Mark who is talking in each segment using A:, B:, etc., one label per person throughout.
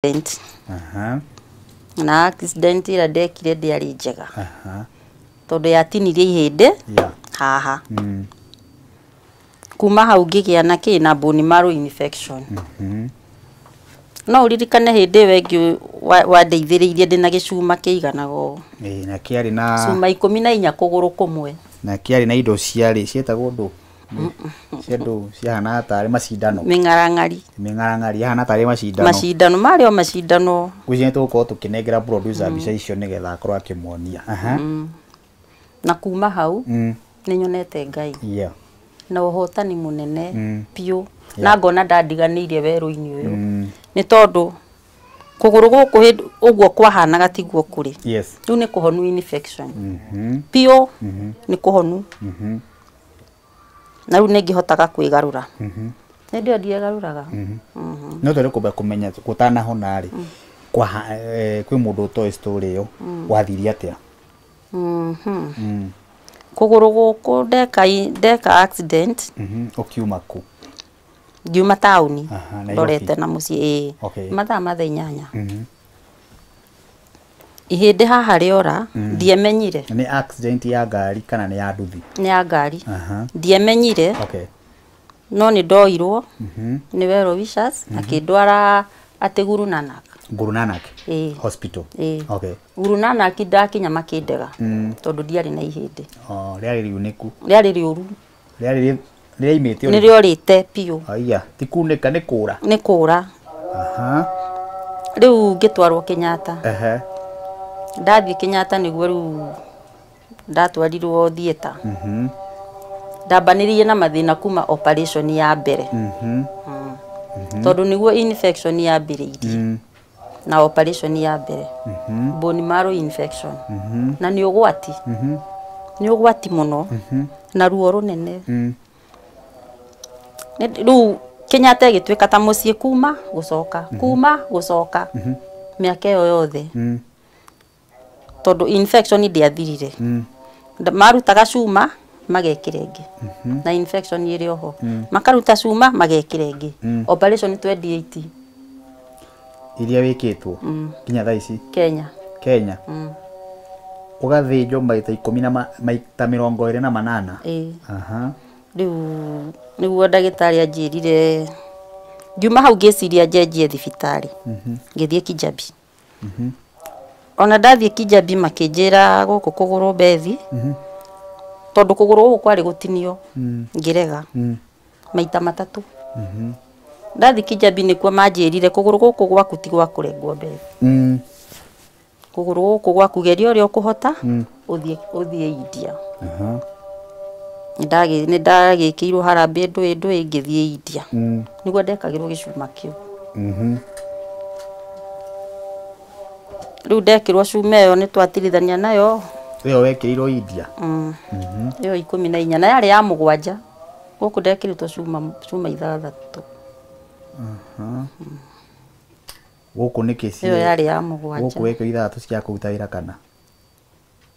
A: Accident. Na accident ĩrĩa ndekire ndĩarĩ njega tondũ yatinirie ihĩndĩ haha. Kuma hau ngĩgĩa na kĩ na bone marrow infection. No ũririkane hĩndĩ ĩyo ĩngĩ wandeithĩrĩirie ndĩna gĩcuma kĩiganaga ũũ.
B: Ĩĩ, na kĩarĩ na
A: cuma 14 kũgũrũ kũmwe.
B: Na kĩarĩ na indo ciarĩ ciĩtagwo ndũ cia ndũ ciahanaga tarĩ macindano.
A: Mĩng'arang'ari.
B: Mĩng'arang'ari yahana tarĩ macindano.
A: Macindano marĩ o macindano.
B: Ngwĩciria nĩ tũgũkorwo tũkĩnengera producer mbica icio nĩgetha akorwo akĩmuonia.
A: Na kuma hau nĩ nyonete Ngai na ũhotani mũnene biũ na ngona ndandiganĩirie werũ-inĩ ũyũ nĩ tondũ kũgũrũ gũkũ hĩndĩ ũguo kwahanaga tiguo kũrĩ. Rĩu nĩ kũhonu infection biũ, nĩ kũhonu na rĩu nĩ ngĩhotaga kwĩgarũra. Hĩndĩ ĩyo ndiegarũraga.
B: No twende kũmba kũmenya gũtanahona rĩ, kwĩ mũndũ ũtoĩ story ĩyo, wathirie atĩa?
A: Kũgũrũ gũkũ ndeka accident.
B: Ũkiuma kũ?
A: Ngiuma taũni.
B: Aha, Nairobi.
A: Ndorete na mũciĩ, ĩĩ. Mathaa ma thaa 8. Ihĩndĩ haha rĩora, ndiemenyire.
B: Nĩ accident ya ngari kana nĩ ya nduthi?
A: Nĩ ya ngari. Ndiemenyire. No nĩ ndoirwo nĩ well wishers akĩndwara atĩ Guru Nanak.
B: Guru Nanak?
A: Ĩĩ.
B: Hospital?
A: Ĩĩ. Guru Nanak ndakinya makĩndega tondũ ndiarĩ na ihĩndĩ.
B: Oh, rĩarĩ riunĩku?
A: Rĩarĩ rĩũru.
B: Rĩarĩ rĩaimĩte?
A: Nĩ rĩorĩte biũ.
B: Aya, ti kunĩka, nĩ kũra?
A: Nĩ kũra. Rĩu ngĩtwarwo Kenyatta. Ndathiĩ Kenyatta nĩguo rĩu ndatwarirwo theatre. Ndambanĩrĩirie na mathĩna kuma operation ya mbere tondũ nĩguo infection yambĩrĩirie na operation ya mbere, bone marrow infection, na nĩ ũgwati, nĩ ũgwati mũno na ruo rũnene. Rĩu Kenyatta ĩgĩtuĩka ta mũciĩ, kuma gũcoka, kuma gũcoka mĩaka ĩyo yothe tondũ infection ndĩathirire. Marutaga cuma magekĩra ĩngĩ na infection ĩrĩ oho, makaruta cuma magekĩra ĩngĩ. Operation 28.
B: Iria wĩkĩtwo nginya thaa ici?
A: Kenya.
B: Kenya? Ũgathĩnjwo maita ikũmi na maita 28?
A: Ĩĩ. Rĩu nĩguo ndagĩtarĩ anjĩrire, ngiuma hau ngĩciria njenjie thibitarĩ, ngĩthiĩ Kijabi. Ona ndathiĩ Kijabi makĩnjĩra gũkũ kũgũrũ bethi tondũ kũgũrũ gũkũ kwarĩ gũtinio, ngĩrega maita 3. Ndathiĩ Kijabi nĩkuo manjĩrire kũgũrũ gũkũ gwaku ti gwa kũrengwo bethi. Kũgũrũ gũkũ gwaku geria ũrĩa ũkũhota ũthiĩ India. Nĩ ndagĩkĩirwo harambĩ ndũĩ ndũĩ, ngĩthiĩ India. Nĩguo ndekagĩrwo gĩcuma kĩu. Rĩu ndekĩrwo cuma ĩyo nĩ twatirithania nayo.
B: Ĩyo wekĩrirwo India?
A: Mm. Ĩyo 14 na yarĩ ya 7. Gũkũ ndekĩrĩtwo cuma 6.
B: Gũkũ nĩkĩ?
A: Ĩyo yarĩ ya 7.
B: Gũkũ wekĩrwo 6 cia kũruta wĩra kana?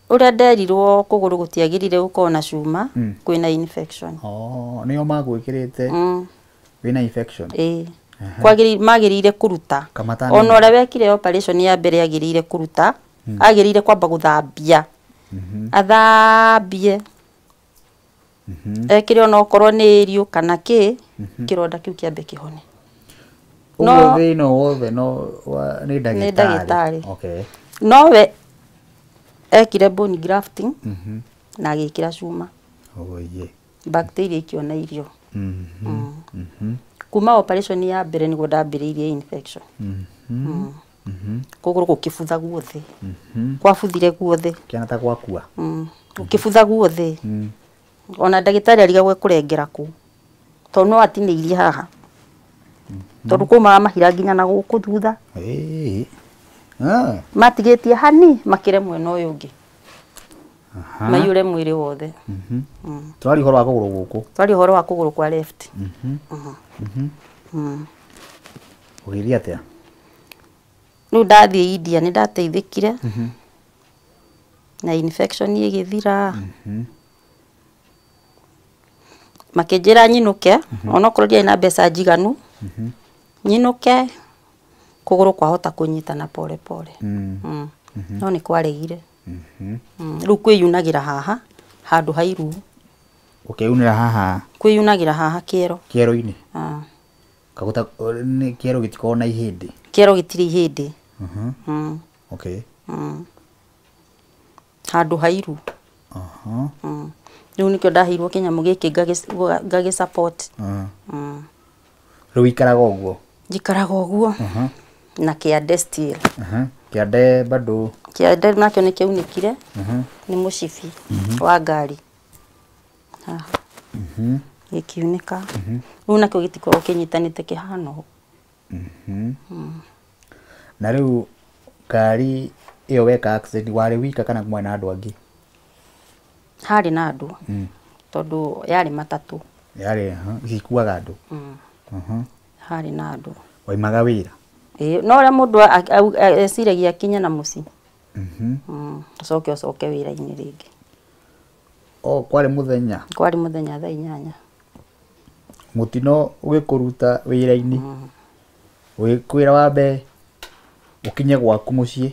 A: Ũrĩa nderirwo kũgũrũ gũtiagĩrĩire gũkorwo na cuma kwĩna infection.
B: Oh, nĩo magwĩkĩrĩte wĩna infection?
A: Ĩĩ. Kwagĩrĩire magĩrĩire kũruta.
B: Kamata.
A: Ona ũrĩa wekire operation ya mbere agĩrĩire kũruta, agĩrĩire kwamba gũthambia. Athambie. Ekĩre ona okorwo nĩ irio kana kĩ, kĩronda kĩu kĩambe kĩhone.
B: Ũguo thĩna wothe no nĩ ndagĩtarĩ?
A: Ndagĩtarĩ. Nowe ekire bone grafting na agĩkĩra cuma.
B: Oye.
A: Bacteria ikĩona irio. Kuma operation ya mbere nĩguo ndambĩrĩirie infection. Kũgũrũ gũkĩbutha guothe. Kwabuthire guothe.
B: Kĩana ta gwakua?
A: Gũkĩbutha guothe. Ona ndagĩtarĩ arigagwo ekũrengera kũ tondũ no atinĩirie haha tondũ kwaumaga mahira nginya na gũkũ thutha.
B: Ĩĩ. Ah.
A: Matigĩtie hani makĩre mwena ũyũ ũngĩ maiyũre mwĩrĩ wothe.
B: Tũraria ũhoro wa kũgũrũ gũkũ?
A: Twaria ũhoro wa kũgũrũ kwa left.
B: Ũgĩthiĩ atĩa?
A: Rĩu ndathiĩ India nĩ ndateithĩkire na infection ĩgĩthira. Makĩnjĩra nyinũke onokorwo ndiarĩ na mbeca njiganu, nyinũke. Kũgũrũ kwahota kũnyitana pole pole. No nĩ kwaregire. Rĩu kwĩyunagĩra haha handũ ha iru.
B: Ũkeyunĩra haha.
A: Kwĩyunagĩra haha kĩero.
B: Kĩero-inĩ. Kaguta nĩ kĩero gĩtikoragwo na ihĩndĩ.
A: Kĩero gĩtirĩ ihĩndĩ.
B: Okay.
A: Handũ ha iru. Rĩu nĩkĩo ndaheirwo kĩnyamũ gĩkĩ ngagĩ support.
B: Rĩu wĩikaraga ũguo?
A: Njikaraga ũguo. Na kĩande still.
B: Kĩande bado.
A: Kĩande nakĩo nĩ kĩaunĩkire. Nĩ mũcibi wa ngari. Haha. Gĩkiunĩka. Rĩu nakĩo gĩtikoragwo kĩnyitanĩte kĩhana ũũ.
B: Na rĩu ngari ĩyo weka accident warĩ wika kana mwarĩ na andũ angĩ?
A: Harĩ na andũ. Tondũ yarĩ matatũ.
B: Yarĩ, ici ikuaga andũ.
A: Harĩ na andũ.
B: Waimaga wĩra?
A: Ĩĩ, no ũrĩa mũndũ eciragia akinye na mũciĩ. Ũcoke ũcoke wĩra-inĩ rĩngĩ.
B: O, kwarĩ mũthenya?
A: Kwarĩ mũthenya thaa 8.
B: Mũtino ũgĩkũruta wĩra-inĩ. Ũgĩkwĩra wambe ũkinye gwaku mũciĩ.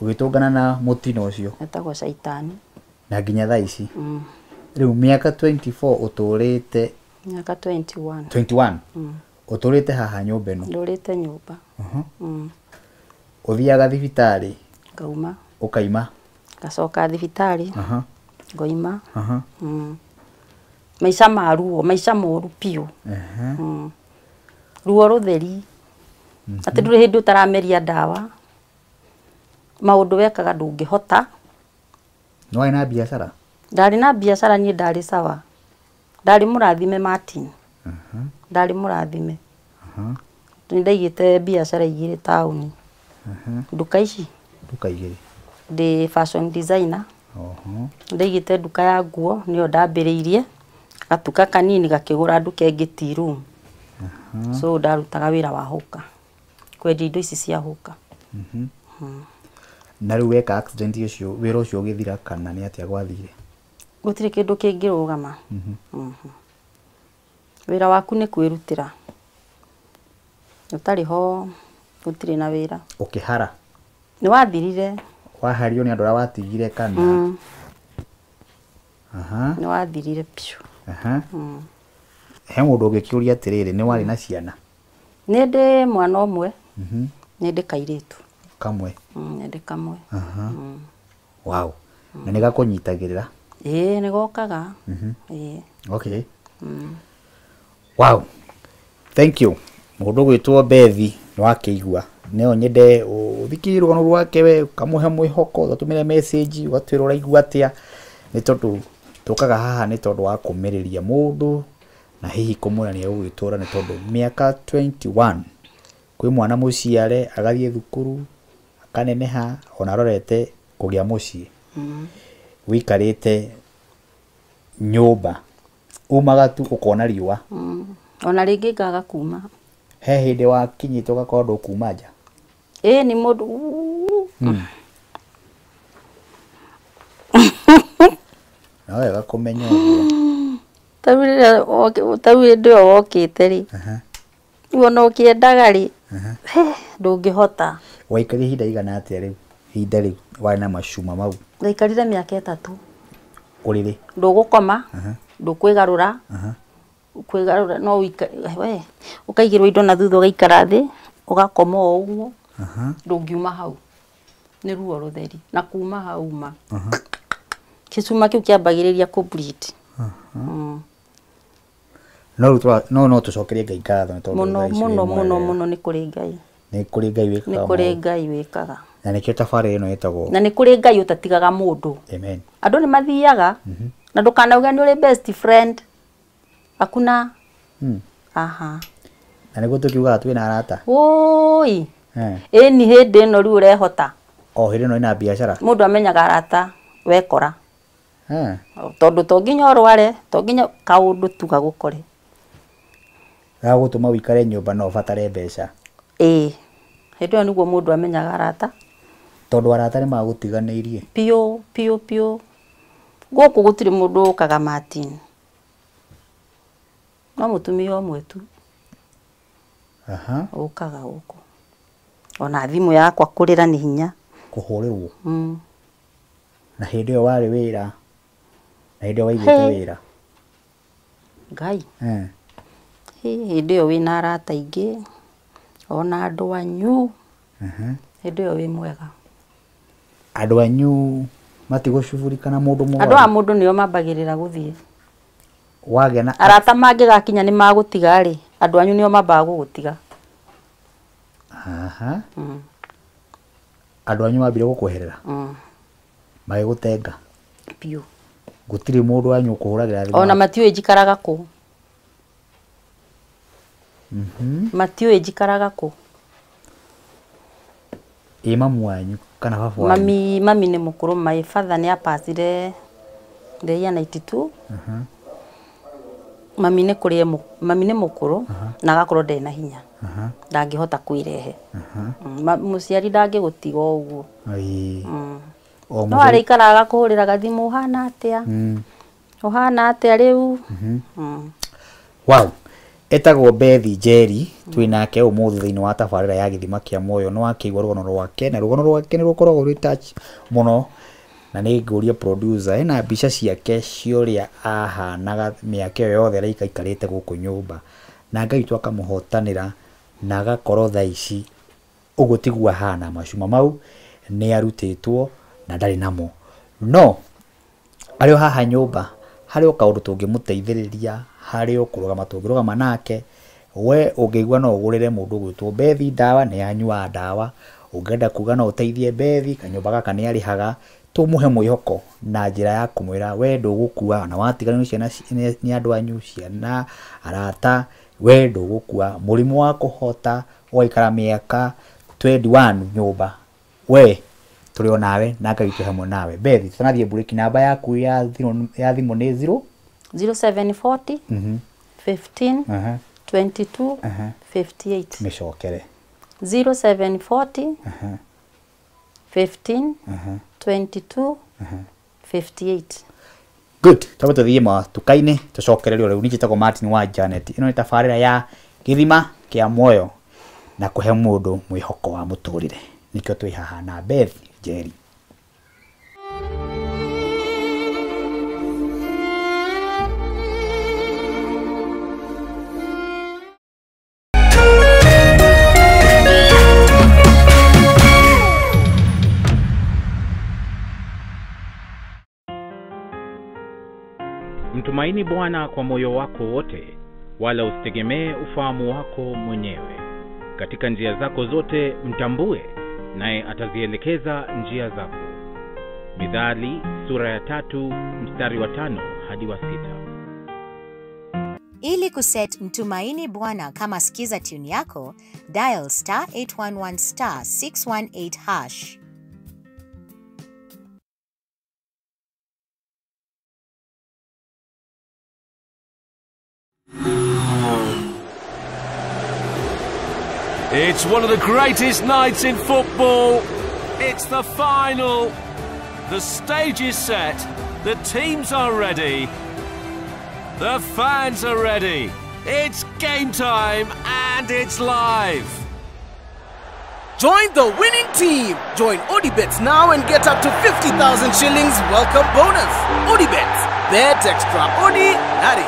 B: Ũgĩtũngana na mũtino ũcio.
A: Etagwo caitani.
B: Na nginya thaa ici. Rĩu mĩaka 24 ũtũrĩte.
A: Mĩaka 21.
B: 21? Ũtũrĩte haha nyũmba ĩno?
A: Ndũrĩte nyũmba.
B: Ũthiaga thibitarĩ?
A: Ngauma.
B: Ũkaima?
A: Ngacoka thibitarĩ. Ngoima. Maica ma ruo, maica moru biũ. Ruo rũtheri. Atĩ ndũrĩ hĩndĩ ũtarameria ndawa. Maũndũ wekaga ndũngĩhota.
B: Nĩ warĩ na biacara?
A: Ndarĩ na biacara niĩ ndarĩ sawa. Ndarĩ mũrathime Martin. Ndarĩ mũrathime. Nĩ ndaigĩte biacara igĩrĩ taũni. Nduka ici?
B: Nduka igĩrĩ.
A: Ndĩ fashion designer. Ndaigĩte nduka ya nguo nĩyo ndambĩrĩirie. Gatuka kanini gakĩgũra nduka ĩngĩ tea room. So ndarutaga wĩra wa hũka. Kwendia indo ici cia hũka.
B: Na rĩu weka accident ũcio, wĩra ũcio ũgĩthira kana nĩ atĩa gwathire?
A: Gũtirĩ kĩndũ kĩngĩrũgama. Wĩra waku nĩ kwĩrutĩra. Ũtarĩ ho gũtirĩ na wĩra.
B: Ũkĩhara?
A: Nĩ wathirire.
B: Wahario nĩ andũ arĩa watigire kana?
A: Nĩ wathirire biũ.
B: He mũndũ ũngĩkĩũria atĩrĩrĩ, nĩ warĩ na ciana?
A: Nĩ ndĩ mwana ũmwe. Nĩ ndĩ kairĩtu.
B: Kamwe?
A: Nĩ ndĩ kamwe.
B: Wow. Na nĩ gakũnyitagĩrĩra?
A: Ĩĩ, nĩ gokaga. Ĩĩ.
B: Okay. Wow. Thank you. Mũndũ ũgwĩtwo Bethi nĩ wakĩigua. No nyende ũthikĩrĩrie rũgano rwake we ũkamũhe mwĩhoko, ũgatũmĩre message, ũgatwĩra ũraigua atĩa. Nĩ tondũ tũkaga haha nĩ tondũ wa kũmĩrĩria mũndũ na hihi kũmwĩra nĩ egũgĩtũra nĩ tondũ mĩaka 21 kwĩ mwana mũciare agathiĩ thukuru akaneneha ona arorete kũgĩa mũciĩ. Wĩikarĩte nyũmba umaga tu ũkona riũa.
A: Ona rĩngĩ ngaga kuma.
B: He hĩndĩ wakinyĩte ũgakorwo ndũkuma nja?
A: Ĩĩ nĩ mũndũ.
B: No wega kũmenya ũguo.
A: Tarĩu hĩndĩ ĩyo wokĩte rĩ. Rĩu ona ũkĩendaga rĩ, ndũngĩhota.
B: Waikarire ihinda igana atĩa rĩu? Ihinda rĩu warĩ na macuma mau?
A: Ndaikarire mĩaka 3.
B: Ũrĩrĩ?
A: Ndũgũkoma, ndũkwĩgarũra. Kwĩgarũra no we ũkaigĩrwo indo na thutha ũgaikara thĩ, ũgakoma o ũguo. Ndũngiuma hau. Nĩ ruo rũtheri. Na kuma hau ma. Gĩcuma kĩu kĩambagĩrĩria kũ bleed.
B: No rĩu no tũcokerie Ngai ngatho nĩ tondũ
A: mũno mũno mũno mũno nĩ kũrĩ Ngai.
B: Nĩ kũrĩ Ngai wĩkaga.
A: Nĩ kũrĩ Ngai wĩkaga.
B: Na nĩkĩo tabarĩra ĩno ĩtagwo.
A: Na nĩ kũrĩ Ngai ũtatigaga mũndũ.
B: Amen.
A: Andũ nĩ mathiaga. Na ndũkanauge nĩ ũrĩ best friend. Hakuna. Aha.
B: Na nĩguo tũkiugaga twĩna arata.
A: Woi. Ĩni hĩndĩ ĩno rĩu ũrehota.
B: O hĩndĩ ĩno ĩna biacara.
A: Mũndũ amenyaga arata wekora. Tondũ to nginya ũrware, to nginya kaũndũ tu gagũkore.
B: Gagũtũma ũikare nyũmba no ũbatare mbeca.
A: Ĩĩ. Hĩndĩ ĩyo nĩguo mũndũ amenyaga arata.
B: Tondũ arata nĩ magũtiganĩirie.
A: Piũ piũ piũ. Gũkũ gũtirĩ mũndũ ũkaga Martin. No mũtumia ũmwe tu. Ũkaga gũkũ. Ona thimũ yakwa kũrĩra nĩ hinya.
B: Kũhũrĩrwo. Na hĩndĩ ĩyo warĩ wĩra. Na hĩndĩ ĩyo waigĩte wĩra.
A: Ngai. Hĩndĩ ĩyo wĩna arata aingĩ ona andũ anyu. Hĩndĩ ĩyo wĩ mwega.
B: Andũ anyu matigũcugurika na mũndũ
A: mũrwaru. Andũ a mũndũ nĩo mambagĩrĩra gũthiĩ.
B: Wagĩa na
A: arata mangĩgakinya nĩ magũtiga rĩ, andũ anyu nĩo mambaga gũgũtiga.
B: Aha. Andũ anyu mambire gũkweherera. Magĩgũtenga.
A: Biũ.
B: Gũtirĩ mũndũ wanyu ũkũhũragĩra thimũ.
A: Ona matiũĩ njikaraga kũ. Matiũĩ njikaraga kũ.
B: Ĩ mamu wanyu kana baba wanyu?
A: Mami nĩ mũkũrũ, my father nĩ apacire the year 92. Mami nĩ kũrĩ mami nĩ mũkũrũ na agakorwo ndarĩ na hinya. Ndangĩhota kwĩrehe. Mũciari ndangĩgũtiga ũguo. No arĩikaraga agakũhũrĩra gathimũ, ũhana atĩa? Ũhana atĩa rĩu?
B: Wow. Etagwo Bethi Njeri, twĩ nake ũmũthĩ thĩinĩ wa tabarĩra ya Gĩthima kĩa Muoyo. Nĩ wakĩigua rũgano rwake, na rũgano rwake nĩ rũkoragwo rwĩ touch mũno. Na nĩ ngũria producer ena mbica ciake cia ũrĩa ahanaga mĩaka ĩyo yothe araikaikarĩte gũkũ nyũmba, na Ngai witũ akamũhotanĩra na agakorwo thaa ici ũguo tiguo ahana. Macuma mau nĩ arutĩtwo na ndarĩ namo, no arĩ o haha nyũmba harĩ o kaũndũ tũngĩmũteithĩrĩria, harĩ o kũrũgama tũngĩrũgama nake. We ũngĩigua no ũgũrĩre mũndũ ũgwĩtwo Bethi ndawa, nĩ anyuaga ndawa. Ũngĩenda kuga no ũteithie Bethi, kanyũmba gaka nĩ arĩhaga, tũmũhe mwĩhoko na njĩra ya kũmwĩra we ndũgũkua, na watiganĩrio ciana nĩ andũ anyu, ciana, arata, we ndũgũkua. Mũrimũ wa kũhota ũgaikara mĩaka 21 nyũmba, we tũrĩ o nawe na Ngai witũ hamwe nawe. Bethi, tũtanathiĩ mburĩki, namba yaku ya thimũ nĩ 0
A: 0740 15 22 58.
B: Mĩcokere.
A: 0740 15 22 58.
B: Good. Twambe tũthiĩ matuka-inĩ tũcokererio rĩu. Niĩ njĩtagwo Martin wa Janet. Ĩno nĩ tabarĩra ya Gĩthima kĩa Muoyo na kũhe mũndũ mwĩhoko wa mũtũrĩre. Nĩkĩo twĩ haha na Beth Njeri.
C: Mtumaini Bwana kwa moyo wako wote, wala usitegemee ufahamu wako mwenyewe. Katika njia zako zote mtambue, naye atazielekeza njia zako. Mithali sura ya 3 mstari wa 5 hadi wa 6.
D: Ili kuset Mtumaini Bwana kama skiza tune yako, dial *811 *618#.
E: It's one of the greatest nights in football. It's the final. The stage is set. The teams are ready. The fans are ready. It's game time and it's live.
F: Join the winning team. Join Odibets now and get up to 50,000 shillings welcome bonus. Odibets, bet extraordinary.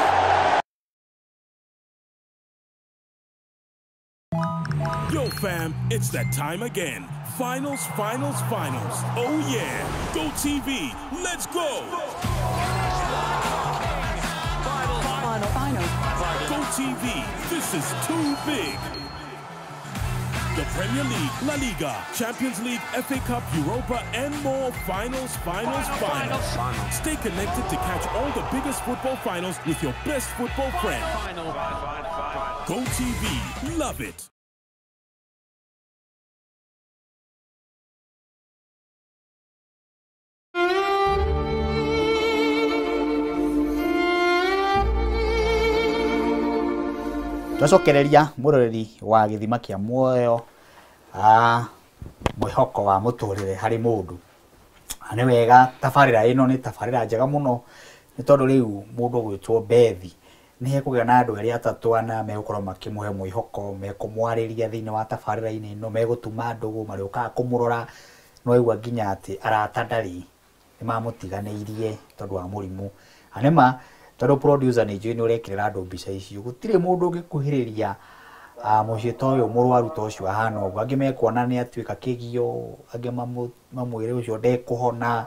G: Yo fam, it's that time again. Finals, finals, finals. Oh yeah. Go TV, let's go.
H: Final, final, final.
G: Go TV, this is too big. The Premier League, La Liga, Champions League, FA Cup, Europa, and more. Finals, finals, finals. Final. Stay connected to catch all the biggest football finals with your best football friend. Final. Go TV, love it.
B: Twacokereria mwiroreri wa Gĩthima kĩa Muoyo, mwĩhoko wa mũtũrĩre harĩ mũndũ. Nĩ wega tabarĩra ĩno nĩ tabarĩra njega mũno, nĩ tondũ rĩu mũndũ ũgwĩtwo Bethi Nĩ hekũgĩa na andũ erĩ atatũ ana megũkorwo makĩmũhe mwĩhoko, mekũmwarĩria thĩinĩ wa tabarĩra-inĩ ĩno, megũtuma ndũgũ, marĩũkaga kũmũrora. No waigua nginya atĩ arata ndarĩ, nĩ mamũtiganĩirie tondũ wa mũrimũ. Na nĩma tondũ producer nĩ njũĩ nĩ ũrekĩrĩra andũ mbica icio, gũtirĩ mũndũ ũngĩkuhĩrĩria mũciĩ ta ũyũ mũrwaru ta ũcio ahana ũguo. Angĩ mekuona nĩ atuĩka kĩgio, angĩ mamwĩre ũcio ndekũhona,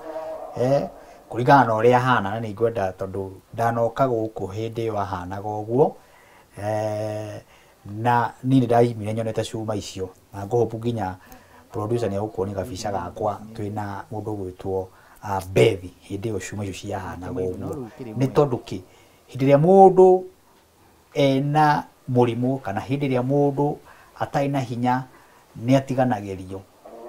B: kũringana na ũrĩa ahana. Na nĩ ngwenda tondũ ndanoka gũkũ hĩndĩ ĩyo ahanaga ũguo, na niĩ nĩ ndaimire nyonete cuma icio, na ngũhopu nginya producer nĩ egũkuonia gabica gakwa twĩna mũndũ ũgwĩtwo Bethi hĩndĩ ĩyo cuma icio ciahanaga ũguo. Nĩ tondũ kĩ, hĩndĩ ĩrĩa mũndũ ena mũrimũ kana hĩndĩ ĩrĩa mũndũ atarĩ na hinya nĩ atiganagĩrio.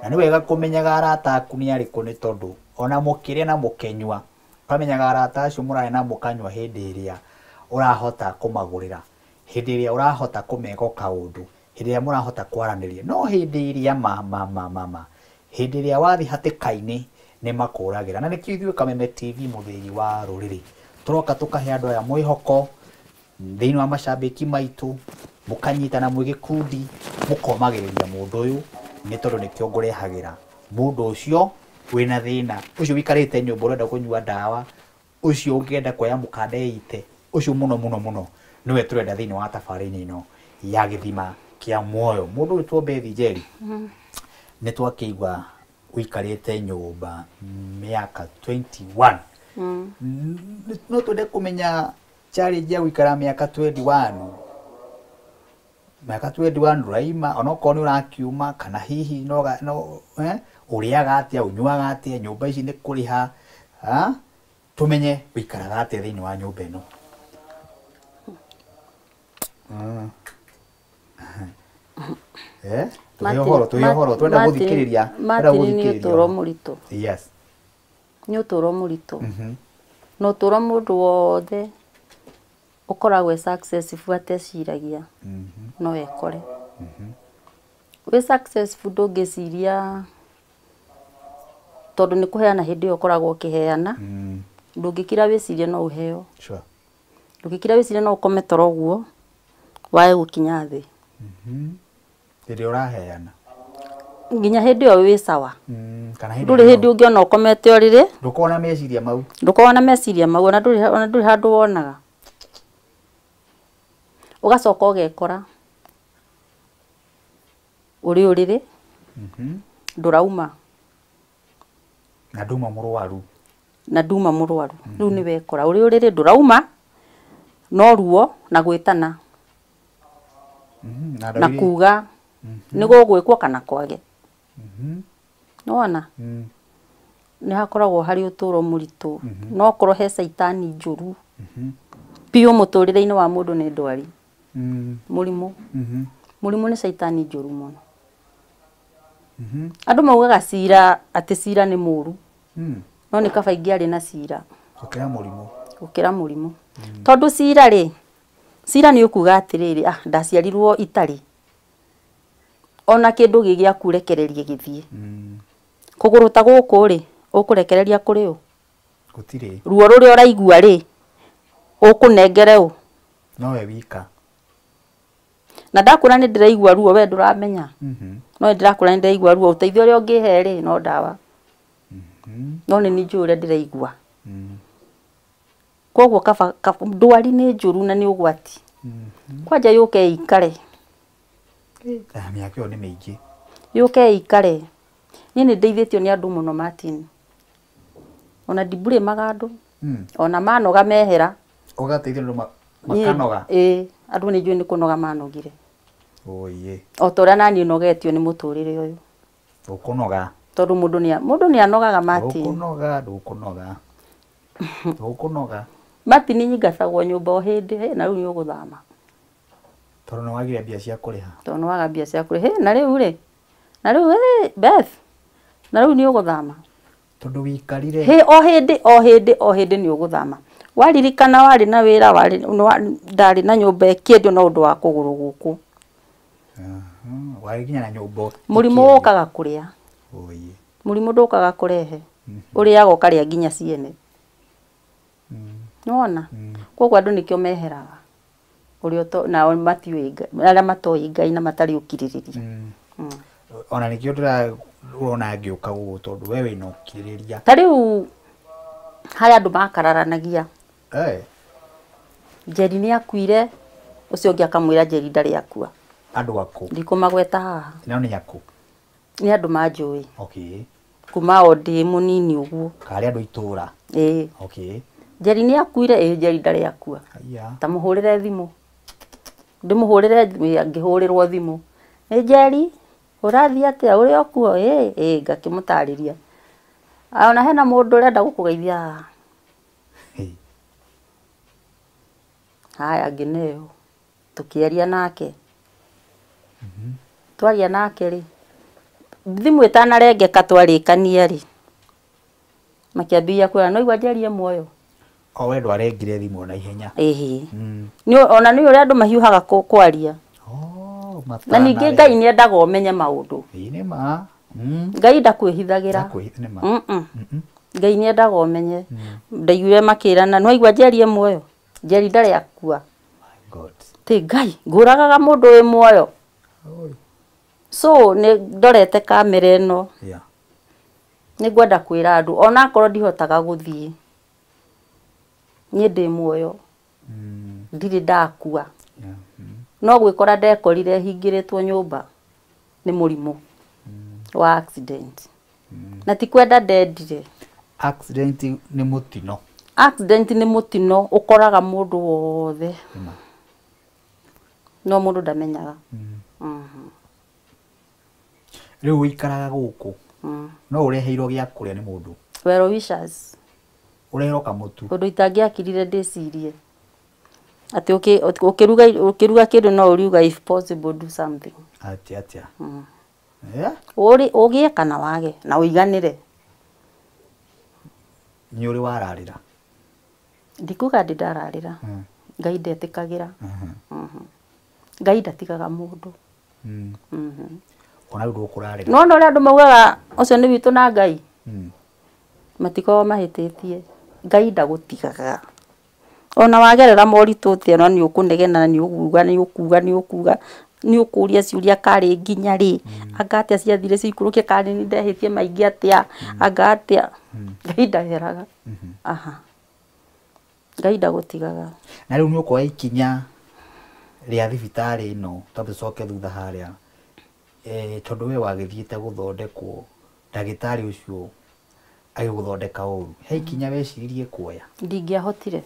B: Na nĩ wega kũmenyaga arata aku nĩ arĩkũ, nĩ tondũ ona mũkĩrĩa na mũkenyua, ũkamenyaga arata acio mũrarĩa na mũkanyua hĩndĩ ĩrĩa ũrahota kũmagũrĩra, hĩndĩ ĩrĩa ũrahota kũmeka kaũndũ, hĩndĩ ĩrĩa mũrahota kwaranĩria. No hĩndĩ ĩrĩa ma hĩndĩ ĩrĩa wathiĩ hatĩka-inĩ nĩ makũragĩra. Na nĩkĩo ithuĩ Kameme TV mũthĩgi wa rũrĩrĩ tũroka tũkahe andũ aya mwĩhoko thĩinĩ wa macambĩki maitũ, mũkanyitana mwĩ gĩkundi, mũkomagĩrĩria mũndũ ũyũ, nĩ tondũ nĩkĩo ngũrehagĩra mũndũ ũcio wĩna thĩna, ũcio wĩikarĩte nyũmba ũrenda kũnyua ndawa, ũcio ũngĩenda kuoya mũkanda eite, ũcio mũno mũno mũno nĩwe tũrenda thĩinĩ wa tabarĩra-inĩ ĩno ya Gĩthima kĩa Muoyo. Mũndũ ũyũ Bethi Njeri, nĩ twakĩigua ũikarĩte nyũmba mĩaka 21. No twende kũmenya challenge ya gũikara mĩaka 21. Mĩaka 21 ndũraima, onokorwo nĩ ũrakiuma, kana hihi no ũrĩaga atĩa, ũnyuaga atĩa, nyũmba ici nĩ kũrĩha, tũmenye ũikaraga atĩa thĩinĩ wa nyũmba ĩno. Tũhe ũhoro, twenda gũthikĩrĩria, twenda
A: gũthikĩrĩria. Nĩ ũtũũro mũritũ.
B: Yes.
A: Nĩ ũtũũro mũritũ. Na ũtũũro mũndũ wothe ũkoragwo e successful ateciragia no ekore. Wĩ successful ndũngĩciria tondũ nĩ kũheana hĩndĩ ĩyo ũkoragwo ũkĩheana, ndũngĩkira wĩcirie no ũheo.
B: Sure.
A: Ndũngĩkira wĩcirie no ũkome toro ũguo wae gũkinya thĩ.
B: Hĩndĩ ũraheana
A: nginya hĩndĩ ĩyo wĩ sawa. Ndũrĩ hĩndĩ ũngĩona ũkomete ũrĩrĩ,
B: ndũkorwo na meciria mau,
A: ndũkorwo na meciria mau, ona ndũrĩ handũ wonaga. Ũgacoka ũgekora ũrĩ ũrĩrĩ, ndũrauma
B: na nduma mũrwaru,
A: na nduma mũrwaru. Rĩu nĩ wekora ũrĩ ũrĩrĩ, ndũrauma, no ruo na gwĩtana na kuga nĩ gũgwĩkwo kana kwage. Nĩwona nĩ hakoragwo harĩ ũtũũro mũritũ, no korwo he caitani njũru biũ mũtũũrĩre-inĩ wa mũndũ nĩ ndwari. Mũrimũ. Mũrimũ nĩ caitani njũru mũno. Andũ maugaga cira, atĩ cira nĩ mũũru, no nĩ kaba ingĩarĩ na cira
B: gũkĩra mũrimũ,
A: gũkĩra mũrimũ. Tondũ cira rĩ, cira nĩ ũkuga atĩrĩrĩ, ndaciarirwo itarĩ ona kĩndũ gĩ gĩaku rekererie gĩthiĩ. Kũgũrũ ta gũkũ rĩ, ũkũrekereria kũrĩ ũ?
B: Gũtirĩ.
A: Ruo rũrĩa ũraigua rĩ, ũkũnengere ũ?
B: Nowe wika.
A: Na ndakũra nĩ ndĩraigua ruo, we ndũramenya. No ndĩrakũra nĩ ndĩraigua ruo, ũteithio ũrĩa ũngĩhe rĩ no ndawa. No nĩ niĩ njũĩ ũrĩa ndĩraigua. Koguo kaba ndwari nĩ njũru na nĩ ũgwati. Kwanja yũke ĩikare.
B: Mĩaka ĩyo nĩ mĩingĩ.
A: Yũke ĩikare. Niĩ nĩ ndeithĩtio nĩ andũ mũno Martin. Ona ndimburĩmaga andũ. Ona manoga mehera.
B: Ũgateithio nĩ andũ makanoga?
A: Ĩĩ, andũ nĩ njũĩ nĩ kũnoga manogire.
B: Oye.
A: O ta ũrĩa naniĩ nogetio nĩ mũtũrĩre ũyũ.
B: Ũkũnoga.
A: Tondũ mũndũ nĩ anogaga Martin.
B: Ndũkũnoga, ndũkũnoga. Ndũkũnoga.
A: Martin nyingatagwo nyũmba o hĩndĩ, na rĩu nĩ ũgũthama.
B: Tondũ nĩ wagire mbia cia kũrĩha.
A: Tondũ nĩ waga mbia cia kũrĩha. Na rĩu rĩ, na rĩu Beth, na rĩu nĩ ũgũthama.
B: Tondũ wĩikarire.
A: O hĩndĩ, o hĩndĩ, o hĩndĩ nĩ ũgũthama. Waririkana warĩ na wĩra, ndarĩ na nyũmba ĩkĩendio no ũndũ wa kũgũrũ gũkũ.
B: Warĩ nginya na nyũmba.
A: Mũrimũ ũkaga kũrĩa. Mũrimũ ndũkaga kũrehe. Ũrĩaga ũkarĩa nginya ciene. Nĩwona? Koguo andũ nĩkĩo meheraga. Ũrĩa nao matiũĩ Ngai, arĩa matoĩ Ngai na matarĩ ũkirĩrĩria.
B: Ona nĩkĩo ndĩrona ngĩũka gũkũ tondũ we wĩna ũkirĩrĩria.
A: Ta rĩu harĩ andũ makararanagia. Njeri nĩ akuire, ũcio ũngĩ akamwĩra Njeri ndarĩ akua.
B: Andũ akũ?
A: Ndikũmagweta haha.
B: Nao nĩ akũ?
A: Nĩ andũ manjũĩ.
B: Okay.
A: Kuma o ndĩ mũnini ũguo.
B: Karĩ andũ itũra?
A: Ĩĩ.
B: Okay.
A: Njeri nĩ akuire, ĩĩ Njeri ndarĩ akua.
B: Haiya.
A: Ta mũhũrĩre thimũ. Ndĩmũhũrĩre thimũ, ngĩhũrĩrwo thimũ. Nĩ Njeri, ũrathiĩ atĩa ũrĩ o kuo? Ĩĩ, ĩĩ ngakĩmũtarĩria. Ona hena mũndũ ũrenda gũkũgeithia haha. Haya ngĩneo. Tũkĩaria nake. Twaria nake rĩ, thimũ ĩtanarengeka twarĩkania rĩ, makĩambĩrĩria kwĩra no igua Njeri e muoyo.
B: O we ndwarengire thimũ na ihenya.
A: Ĩhĩ. Ona nĩ ũrĩa andũ mahiũhaga kwaria.
B: Oh,
A: Na ningĩ Ngai nĩ endaga ũmenye maũndũ.
B: Ĩĩ nĩ ma.
A: Ngai ndakwĩhithagĩra.
B: Nĩ ma.
A: Ngai nĩ endaga ũmenye. Ndaiguire makĩrana no igua Njeri e muoyo. Njeri ndarĩ akua.
B: My God.
A: Ti Ngai ngũragaga mũndũ wĩ muoyo. So nĩ ndorete kamera ĩno.
B: Yeah.
A: Nĩ ngwenda kwĩra andũ ona akorwo ndihotaga gũthiĩ. Niĩ ndĩ muoyo. Ndirĩ ndakua.
B: Yeah.
A: No gwĩkora ndekorire hingĩrĩtwo nyũmba nĩ mũrimũ wa accident. Na ti kwenda ndendire.
B: Accident nĩ mũtino.
A: Accident nĩ mũtino ũkoraga mũndũ wothe. No mũndũ ndamenyaga.
B: Rĩu ũikaraga gũkũ. No ũreheirwo gĩa kũrĩa nĩ mũndũ.
A: Well wishers.
B: Ũreherwo kamũtu.
A: Ũndũ itangĩakirire ndĩcirie. Atĩ ũkĩruga kĩndũ no ũriuga if possible do something.
B: Atĩa atĩa. Yeah.
A: Ũgĩe kana wage na ũiganĩre.
B: Nĩ ũrĩ wararĩra?
A: Ndikuga ndĩ ndararĩra. Ngai ndetĩkagĩra. Ngai ndatigaga mũndũ.
B: Ona rĩu ndũkũrarĩra.
A: Nĩwona ũrĩa andũ maugaga ũcio nĩ witũ na Ngai? Matikoragwo mahĩtĩtie. Ngai ndagũtigaga. Ona wagerera moritũ atĩa no nĩ ũkũnegena nĩ ũkuga nĩ ũkuga nĩ ũkuga nĩ ũkũria ciũria karĩ nginya rĩ, anga atĩa ciathire ciikũrũke karĩ nĩ ndehĩtie maingĩ atĩa, anga atĩa. Ngai ndaheraga. Aha. Ngai ndagũtigaga.
B: Na rĩu nĩ ũkuoya ikinya rĩa thibitarĩ ĩno twambe tũcoke thutha harĩa. Tondũ we wagĩthiĩte gũthondekwo ndagĩtarĩ ũcio agĩgũthondeka ũru, he ikinya weciririe kuoya?
A: Ndingĩahotire.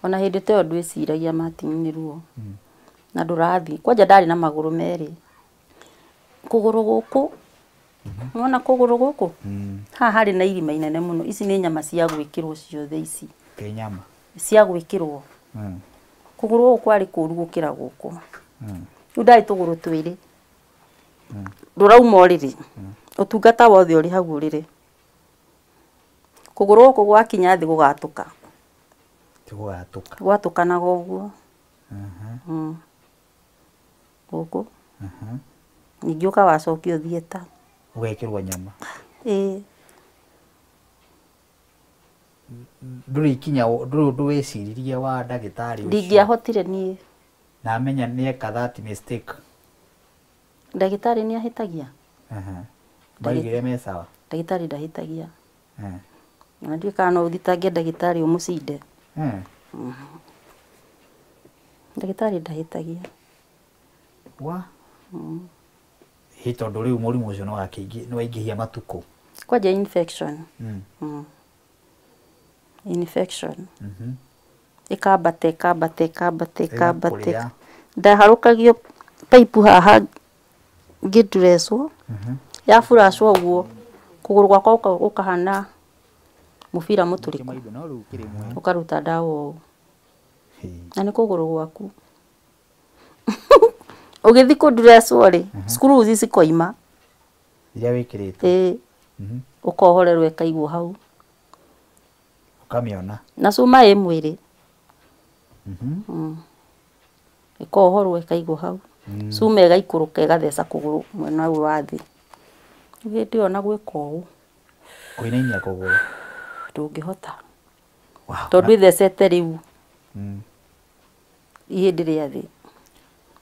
A: Ona hĩndĩ ta ĩyo ndwĩciragia Martin nĩ ruo. Na ndũrathiĩ. Kwanja ndarĩ na magũrũ merĩ. Kũgũrũ gũkũ, nĩwona kũgũrũ gũkũ? Haha harĩ na irima inene mũno. Ici nĩ nyama cia gwĩkĩrwo ciothe ici.
B: Ĩ nyama?
A: Cia gwĩkĩrwo. Kũgũrũ gũkũ kwarĩ kũũru gũkĩra gũkũ. Rĩu ndarĩ tũgũrũ twĩrĩ. Ndũrauma ũrĩrĩ. Ũtungata wothe ũrĩ hau ũrĩrĩ. Kũgũrũ gũkũ gwakinya thĩ gũgatũka.
B: Ti gũgatũka.
A: Gwatũkanaga ũguo. Gũkũ. Ningĩ ũka wacokio theatre.
B: Ũgekĩrwo nyama.
A: Ĩĩ.
B: Ndũrĩ ikinya, ndũrĩ ũndũ weciririe wa ndagĩtarĩ ũcio?
A: Ndingĩahotire niĩ.
B: Na amenya nĩ eka that mistake.
A: Ndagĩtarĩ nĩ ahĩtagia?
B: Maigire me sawa?
A: Ndagĩtarĩ ndahĩtagia. Na ndiũĩ kana no ũthitange ndagĩtarĩ ũmũcinde. Ndagĩtarĩ ndahĩtagia.
B: Wa? Ĩ tondũ rĩu mũrimũ ũcio nĩ waingĩhia matukũ.
A: Kwanja infection. Infection. Ĩkambata ĩkambata ĩkambata ĩkambata. Ndaharũkagio pipe haha ngĩndurecwo. Yaburacwo ũguo kũgũrũ gwakwa gũkahana mũbira mũtũrĩku. Ũkaruta ndawa ũũ. Na nĩ kũgũrũ gwaku. Ũgĩthiĩ kũndurecwo rĩ, screws cikoima.
B: Iria wĩkĩrĩte.
A: Ĩĩ. Ũkohorerwo ĩkaigwo hau.
B: Ũkamĩona.
A: Na cuma ĩ mwĩrĩ. Ĩkohorwo ĩkaigwo hau. Cuma ĩgaikũrũka ĩgatheca kũgũrũ mwena ũyũ wa thĩ. Hĩndĩ ĩyo na gwĩka ũũ.
B: Kũinainia kũgũrũ. Ndũngĩhota.
A: Tondũ ĩthecete rĩu. Ihĩndĩ rĩa thĩ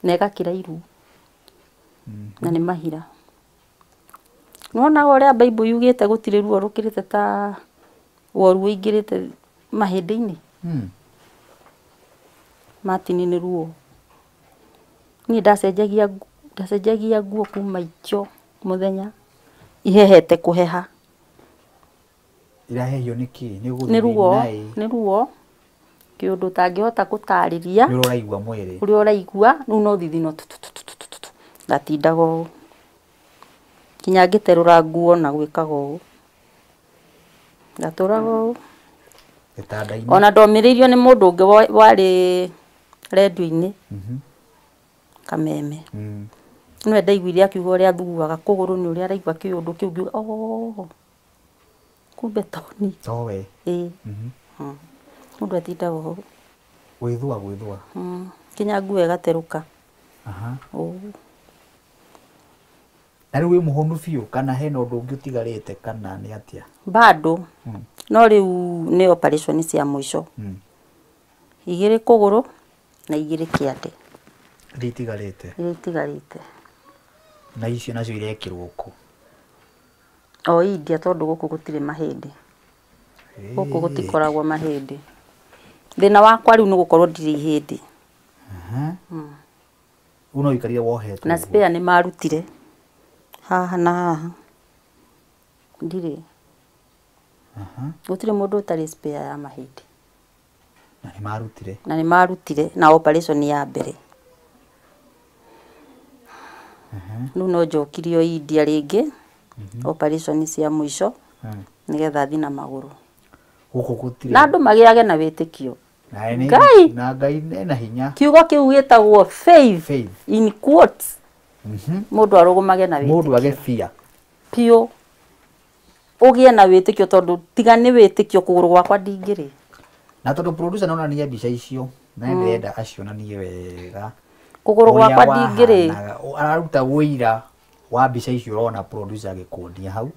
A: na ĩgakĩra iru na nĩ mahira. Nĩwonaga ũrĩa Bible yugĩte gũtirĩ ruo rũkĩrĩte ta woru ũingĩrĩte mahĩndĩ-inĩ. Martin nĩ ruo. Niĩ ndacenjagia nguo kuma ikyo mũthenya ihehete kũheha.
B: Irahehio nĩ kĩ?
A: Nĩ ruo, nĩ ruo. Kĩũndũ ũtangĩhota gũtarĩria.
B: Nĩ ũraigua mwĩrĩ.
A: Ũrĩa ũraigua, rĩu no thithino tu. Ndatindaga ũũ. Nginya ngĩterũra nguo na gwĩkaga ũũ. Ndatũraga ũũ.
B: Gĩtanda-inĩ.
A: Ona ndomĩrĩirio nĩ mũndũ ũngĩ warĩ rendio-inĩ. Kameme. Nĩwe ndaiguire akiuga ũrĩa athuaga kũgũrũ nĩ ũrĩa araigua kĩũndũ kĩu ngiuga oh. Kumbe to niĩ.
B: Towe.
A: Ĩĩ. Mũndũ atindaga ũũ.
B: Gwĩthua gwĩthua.
A: Nginya nguo ĩgaterũka. Ũũ.
B: Na rĩu wĩ mũhonu biũ kana hena ũndũ ũngĩ ũtigarĩte kana nĩ atĩa?
A: Bado. No rĩu nĩ operation cia mũico. 2 kũgũrũ na 2 kĩande.
B: Iria itigarĩte.
A: Iria itigarĩte.
B: Na icio nacio irekĩrwo kũ?
A: O India tondũ gũkũ gũtirĩ mahĩndĩ. Gũkũ gũtikoragwo mahĩndĩ. Thĩna wakwa rĩu nĩ gũkorwo ndirĩ ihĩndĩ.
B: Rĩu no ũikarire wohetwo.
A: Na spare nĩ marutire. Haha na haha. Ndirĩ. Gũtirĩ mũndũ ũtarĩ spare ya mahĩndĩ.
B: Na nĩ marutire.
A: Na nĩ marutire na operation ya mbere. Rĩu no njokirio India rĩngĩ. Operation cia mũico. Nĩgetha thiĩ na magũrũ.
B: Gũkũ gũtirĩ.
A: Na andũ magĩage na wĩtĩkio. Ngai.
B: Na Ngai ena hinya.
A: Kiugo kĩu gĩtagwo faith. In quotes. Mũndũ arũgũmage na wĩtĩkio.
B: Mũndũ age fear.
A: Piũ. Ũgĩe na wĩtĩkio tondũ tiga nĩ wĩtĩkio kũgũrũ gwakwa ndingĩrĩ.
B: Na tondũ producer nonania mbica icio na ndĩrenda acionanie wega.
A: Kũgũrũ gwakwa ndingĩrĩ.
B: Araruta wũira wa mbica icio ũrona producer agĩkuonia hau.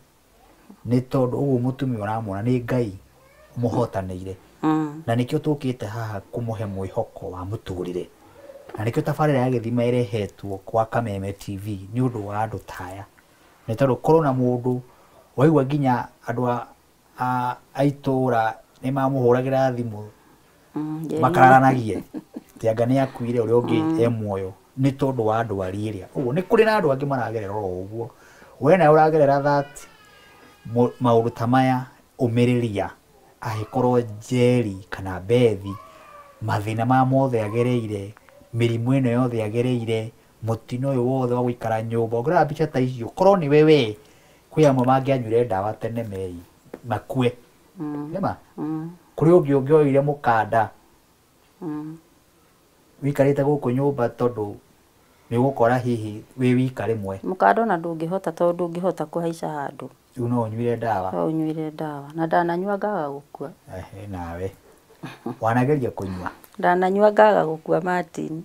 B: Nĩ tondũ ũguo mũtumia ũramwona nĩ Ngai mũhotanĩire. Na nĩkĩo tũkĩte haha kũmũhe mwĩhoko wa mũtũrĩre. Na nĩkĩo tabarĩra ya gĩthima ĩrehetwo kwa Kameme TV nĩ ũndũ wa andũ ta aya. Nĩ tondũ korwo na mũndũ waigua nginya andũ a itũra nĩ mamũhũragĩra thimũ makararanagie atĩ anga nĩ akuire ũrĩa ũngĩ e muoyo nĩ tondũ wa ndwari ĩrĩa. Ũguo nĩ kũrĩ na andũ angĩ maragerera oro ũguo. We nawe ũragerera that maũndũ ta maya ũmĩrĩria angĩkorwo Njeri kana Bethi mathĩna maya mothe agereire mĩrimũ ĩno yothe agereire mũtino ũyũ wothe wa gũikara nyũmba ũngĩrora mbica ta icio korwo nĩwe we kwĩ amwe mangĩanyuire ndawa tene mei makue. Nĩma? Kũrĩ ũngĩ ũngĩoire mũkanda wĩikarĩte gũkũ nyũmba tondũ nĩ ũgũkora hihi wĩ wika rĩmwe.
A: Mũkanda ona ndũngĩhota tondũ ndũngĩhota kũhaica handũ.
B: Rĩu no ũnyuire ndawa.
A: No ũnyuire ndawa na ndananyua ngaga gũkua.
B: Ehe nawe. Wanageria kũnyua?
A: Ndananyua ngaga gũkua Martin.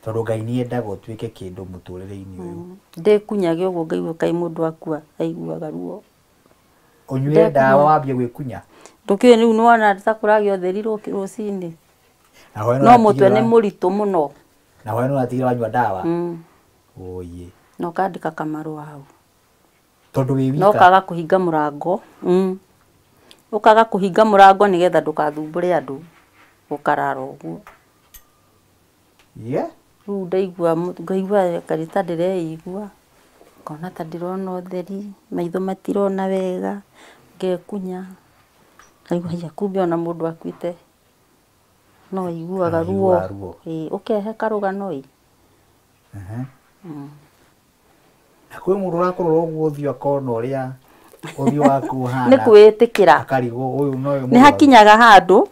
B: Tondũ Ngai nĩendaga ũtuĩke kĩndũ mũtũrĩre-inĩ ũyũ.
A: Ndĩkunyage ũguo ngaigua kaĩ mũndũ akua aiguaga ruo.
B: Ũnyuire ndawa wambie gwĩkunya?
A: Ndũkĩũĩ rĩu nĩwona ta kũragĩa ũtheri rũcinĩ. No mũtwe nĩ mũritũ mũno.
B: Na hwaĩ nĩũratigire wanyua ndawa? Oye.
A: Na ũkandĩka kamarũa hau.
B: Tondũ wĩ wika.
A: Na ũkaga kũhinga mũrango. Ũkaga kũhinga mũrango nĩgetha ndũgathumbũre andũ. Ũkarara ũguo.
B: Yeah.
A: Rĩu ndaigua ngaigua karĩ ta ndĩreigua. Ngona ta ndĩrona ũtheri, maitho matirona wega, ngekunya. Ngaigua haiya kumbe ona mũndũ akuĩte no aiguaga ruo. Ĩĩ, ũkehe karũgano ĩ.
B: Na kwĩ mũndũ ũrakũrora ũguo ũthiũ akona ũrĩa ũthiũ waku ũhana.
A: Nĩ kwĩĩtĩkĩra.
B: Akarigwo ũyũ no ũyũ.
A: Nĩ hakinyaga handũ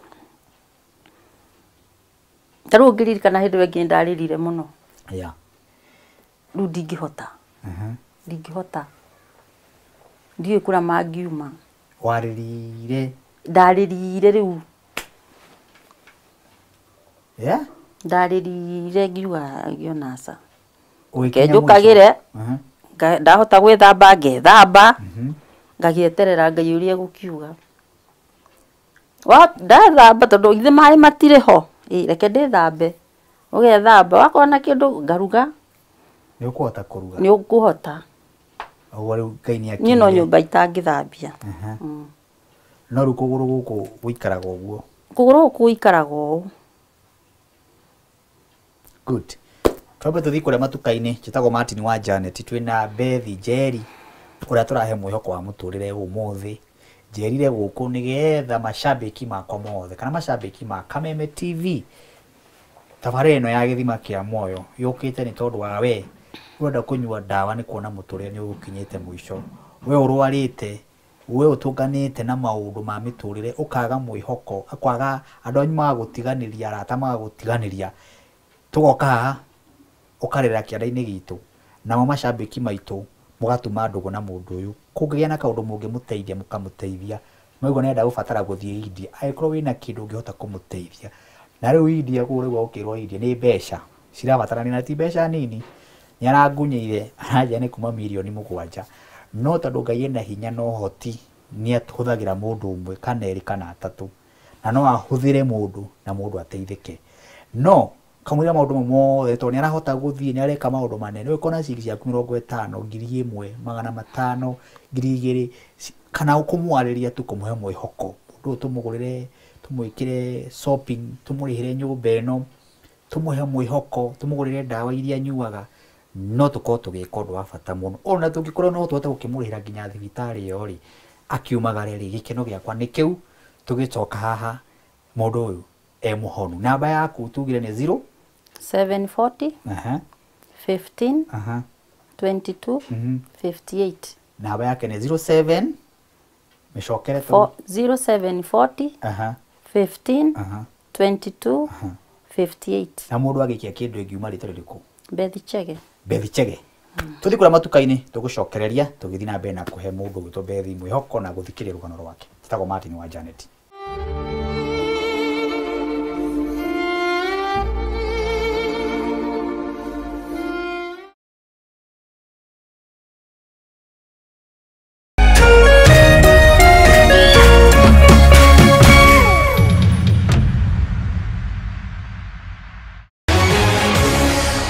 A: ta rĩu ũngĩririkana hĩndĩ ĩyo ĩngĩ nĩndarĩrire mũno.
B: Yeah.
A: Rĩu ndingĩhota. Ndingĩhota. Ndiũĩ kũrĩa mangiuma.
B: Warĩrire?
A: Ndarĩrire rĩu.
B: Yeah?
A: Ndarĩrire ngiuga ngĩona aca. Reke njũkagĩre, ndahota gwĩthamba ngethamba, ngagĩeterera Ngai ũrĩa egũkiuga. Ndethamba tondũ githĩ maĩ matirĩ ho, ĩ reke ndĩthambe. Ũgethamba wakorwo na kĩndũ ngaruga.
B: Nĩ ũkũhota kũruga?
A: Nĩ ũkũhota.
B: Ũguo rĩu Ngai nĩ
A: Niĩ no nyũmba itangĩthambia.
B: No rĩu kũgũrũ gũkũ gũikaraga ũguo?
A: Kũgũrũ gũkũ gũikaraga ũũ.
B: Good. Twambe tũthiĩ kũrĩa matuka-inĩ, njĩtagwo Martin wa Janet, twĩna Bethi Njeri ũrĩa tũrahe mwĩhoko wa mũtũrĩre ũmũthĩ. Njerire gũkũ nĩgetha macambĩki makwa mothe kana macambĩki ma Kameme TV, tabarĩra ĩno ya gĩthima kĩa muoyo yũkĩte nĩ tondũ wa we ũrenda kũnyua ndawa nĩ kuona mũtũrĩre nĩ ũgũkinyĩte mũico. We ũrwarĩte, we ũtũnganĩte na maũndũ ma mĩtũrĩre, ũkaga mwĩhoko, ũkaga andũ anyu magagũtiganĩria, arata magagũtiganĩria, tũgoka haha ũkarĩra kĩanda-inĩ gitũ, namo macambĩki maitũ mũgatuma ndũgũ na mũndũ ũyũ. Kũngĩgĩa na kaũndũ mũngĩmũteithia mũkamũteithia. Maigua nĩarenda gũbatara gũthiĩ India, angĩkorwo wĩna kĩndũ ũngĩhota kũmũteithia. Na rĩu India kũu rĩu ũkĩrwo India nĩ mbeca cirabatarania, na ti mbeca nini. Nĩ arangunyĩire aranjĩra nĩ kuma mirioni 7, no tondũ Ngai ena hinya na ũhoti nĩ ahũthagĩra mũndũ ũmwe kana erĩ kana atatũ, na no ahũthĩre mũndũ na mũndũ ateithĩke. No kamũira maũndũ mau mothe, tondũ nĩ arahota gũthiĩ, nĩ areka maũndũ manene. Ũngĩkorwo na ciringi ciaku 50, 1,000, 500, 2,000, kana kũmwarĩria tu kũmũhe mwĩhoko, mũndũ ũyũ tũmũgũrĩre, tũmwĩkĩre shopping, tũmũrĩhĩre nyũmba ĩno, tũmũhe mwĩhoko, tũmũgũrĩre ndawa iria anyuaga, no tũkorwo tũgĩka ũndũ wa bata mũno. Ona tũngĩkorwo no tũhote gũkĩmũrĩhĩra nginya thibitarĩ ĩyo rĩ, akiumagare rĩ, gĩkeno gĩakwa nĩ kĩu. Tũgĩcoka haha mũndũ ũyũ e mũhonu. Namba yaku tugire nĩ 0
A: 740 15 22 58.
B: Namba yake nĩ 07 mĩcokere
A: 0740 15 22 58.
B: Na mũndũ agĩikia kĩndũ ĩngiuma rĩtwa rĩrĩkũ?
A: Bethi Chege.
B: Bethi Chege. Tũthiĩ kũrĩa matuka-inĩ tũgũcokereria tũgĩthiĩ na mbere na kũhe mũndũ gwĩtwo Bethi mwĩhoko na gũthikĩrĩria rũgano rwake. Njĩtagwo Martin wa Janet.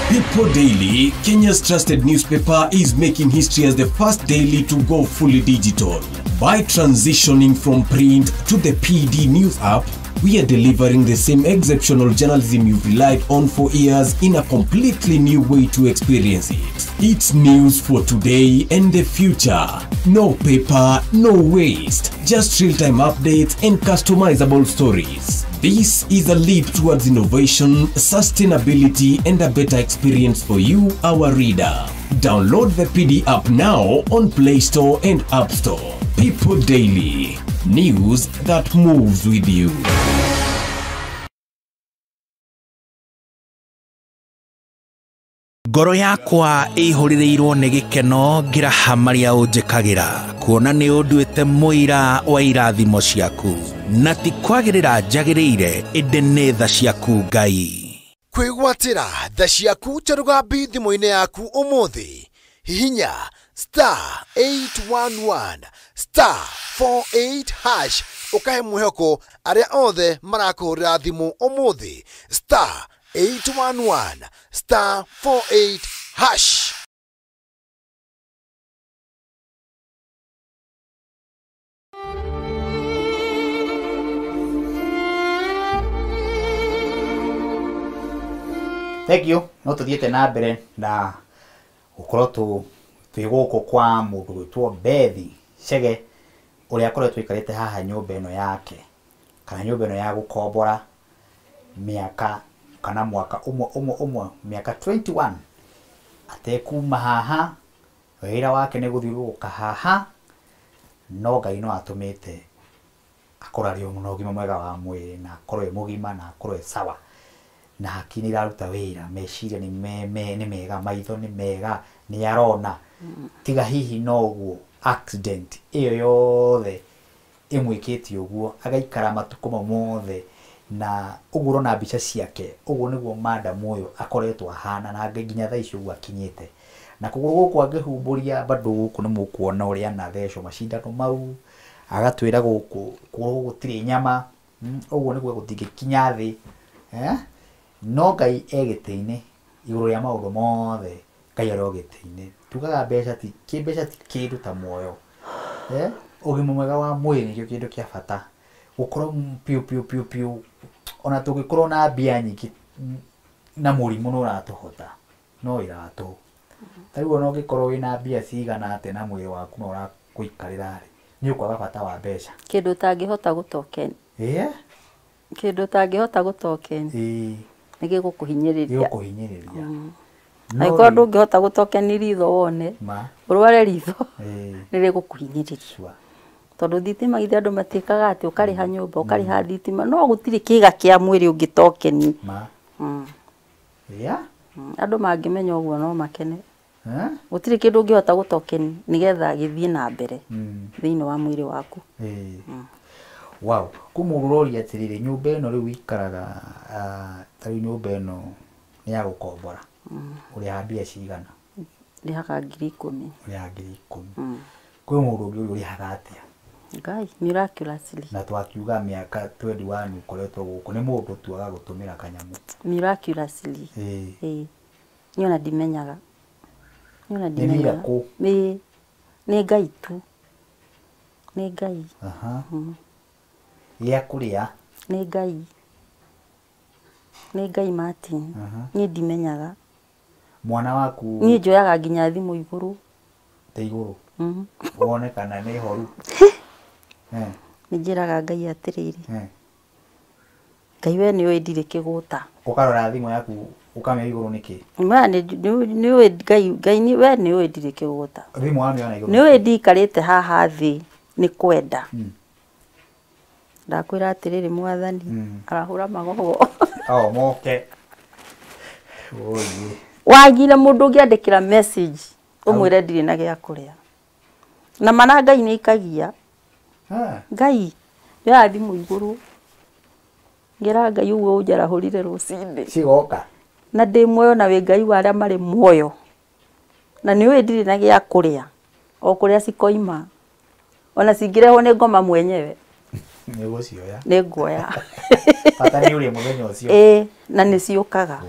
I: People Daily, Kenya's trusted newspaper, is making history as the first daily to go fully digital. By transitioning from print to the PD News app, we are delivering the same exceptional journalism you've relied on for years in a completely new way to experience it. It's news for today and the future. No paper, no waste, just real-time updates and customizable stories. This is a leap towards innovation, sustainability, and a better experience for you, our reader. Download the PD app now on Play Store and App Store. People Daily, news that moves with you.
J: Ngoro yakwa ĩihũrĩrĩirwo nĩ gĩkeno ngĩraha marĩa ũnjĩkagĩra, kuona nĩ ũnduĩte mũira wa irathimo ciaku, na ti kwagĩrĩra njagĩrĩire, ĩndĩ nĩ tha ciaku Ngai.
K: Kwĩgwatĩra tha ciaku ta rũgambi thimũ-inĩ yaku ũmũthĩ, hihinya *811 *48 hash ũkahe mwĩhoko arĩa othe marakũhũrĩra thimũ ũmũthĩ, *811 *48 hash.
B: Thank you. No tuthiĩte na mbere na gũkorwo twĩ gũkũ kwa mũndũ gwĩtwo Bethi Chege, ũrĩa akoretwo aikarĩte haha nyũmba ĩno yake kana nyũmba ĩno ya gũkombora mĩaka kana mwaka ũmwe ũmwe ũmwe mĩaka 21 atekuma haha. Wĩra wake nĩ gũthiũrũrũka haha, no Ngai no atũmĩte akorwo arĩ na ũgima mwega wa mwĩrĩ na akorwo e mũgima na akorwo e sawa, na hakiri nĩ iraruta wĩra, meciria nĩ mega, maitho nĩ mega, nĩ arona. Tiga hihi no ũguo accident ĩyo yothe ĩmwĩkĩte ũguo, agaikara matukũ mau mothe na ũguo ũrona mbica ciake, ũguo nĩguo madam ũyũ akoretwo ahana na nginya thaa ici ũguo akinyĩte. Na kũgũrũ gũkũ angĩhumbũria bado gũkũ nĩ mũkuona ũrĩa anathecwo macindano mau, agatwĩra gũkũ kũgũrũ gũtirĩ nyama, ũguo nĩguo gũtingĩkinya thĩ. No Ngai e gĩtĩ-inĩ igũrũ rĩa maũndũ mothe, Ngai arĩ o gĩtĩ-inĩ. Tugaga mbeca ti mbeca ti kĩndũ ta muoyo. Ũgima mwega wa mwĩrĩ nĩkĩo kĩndũ kĩa bata. Gũkorwo piũ piũ piũ piũ ona tũngĩkorwo na mbia nyingĩ na mũrimũ nĩ ũratũhota no wĩra wa tũhũ. Ta rĩu ona ũngĩkorwo wĩna mbia cigana atĩa na mwĩrĩ waku no ũrakũikarĩra rĩ, nĩ ũkwaga bata wa mbeca.
A: Kĩndũ ũtangĩhota gũtoken. Kĩndũ ũtangĩhota gũtoken. Nĩ gĩgũkũhinyĩrĩria.
B: Gĩgũkũhinyĩrĩria.
A: Angĩkorwo ndũngĩhota gũtokeni ritho wone, ũrware ritho, nĩ rĩgũkũhinyĩrĩria. Tondũ thitima githĩ andũ matiĩkaga atĩ ũkarĩha nyũmba, ũkarĩha thitima, no gũtirĩ kĩga kĩa mwĩrĩ ũngĩtokeni. Andũ mangĩmenya ũguo no makene. Gũtirĩ kĩndũ ũngĩhota gũtokeni nĩgetha gĩthiĩ na mbere thĩinĩ wa mwĩrĩ waku.
B: Wow, kwĩ mũndũ ũroria atĩrĩrĩ, nyũmba ĩno rĩu ikaraga ta rĩu nyũmba ĩno nĩ ya gũkombora. Ũrĩhaga mbia cigana?
A: Ndĩhaga 10,000.
B: Ũrĩhaga 10,000. Kwĩ mũndũ ũngĩ ũrĩhaga atĩa?
A: Ngai, miraculously.
B: Na twakiuga mĩaka 21 ũkoretwo gũkũ, nĩ mũndũ tu agagũtũmĩra kanyamũ.
A: Miraculously. Ĩĩ. Niĩ ona ndimenyaga. Niĩ ona
B: Nĩ
A: ndimenyaga.
B: miracle.
A: Ĩĩ. Nĩ Ngai tu. Nĩ Ngai.
B: Gĩa kũrĩa.
A: Nĩ Ngai. Nĩ Ngai Martin. Niĩ ndimenyaga.
B: Mwana waku.
A: Niĩ njoyaga nginya thimũ igũrũ.
B: Te igũrũ. Wone kana nĩ horu.
A: Nĩ njĩraga Ngai atĩrĩrĩ. Ngai we nĩ ũĩ ndirĩ kĩgũta.
B: Ũkarora thimũ yaku ũkamĩoya igũrũ nĩkĩ?
A: Nĩ ũĩ Ngai, Ngai we nĩ ũĩ ndirĩ kĩgũta.
B: Thimũ wamĩona igũrũ.
A: Nĩ ũĩ ndikarĩte haha thĩ nĩ kwenda. Ndakwĩra atĩrĩrĩ mwathani, arahũra magogo.
B: O moke. Oye.
A: Wagire mũndũ ũngĩandĩkĩra message ũmwĩre ndirĩ na gĩa kũrĩa. Na mana Ngai nĩ aikagia. Ngai njoyaga thimũ igũrũ. Ngera Ngai ũguo ũnjarahũrire rũcinĩ.
B: Cigoka.
A: Na ndĩ muoyo na wĩ Ngai wa arĩa marĩ muoyo. Na nĩ ũĩ ndirĩ na gĩa kũrĩa. O kũrĩa cikoima. Ona cingĩrehwo nĩ ngoma mwenyewe.
B: Nĩ ũgũcioya.
A: Nĩ nguoya.
B: Bata nĩ ũrĩe mũthenya ũcio.
A: Ĩĩ, na nĩ ciũkaga.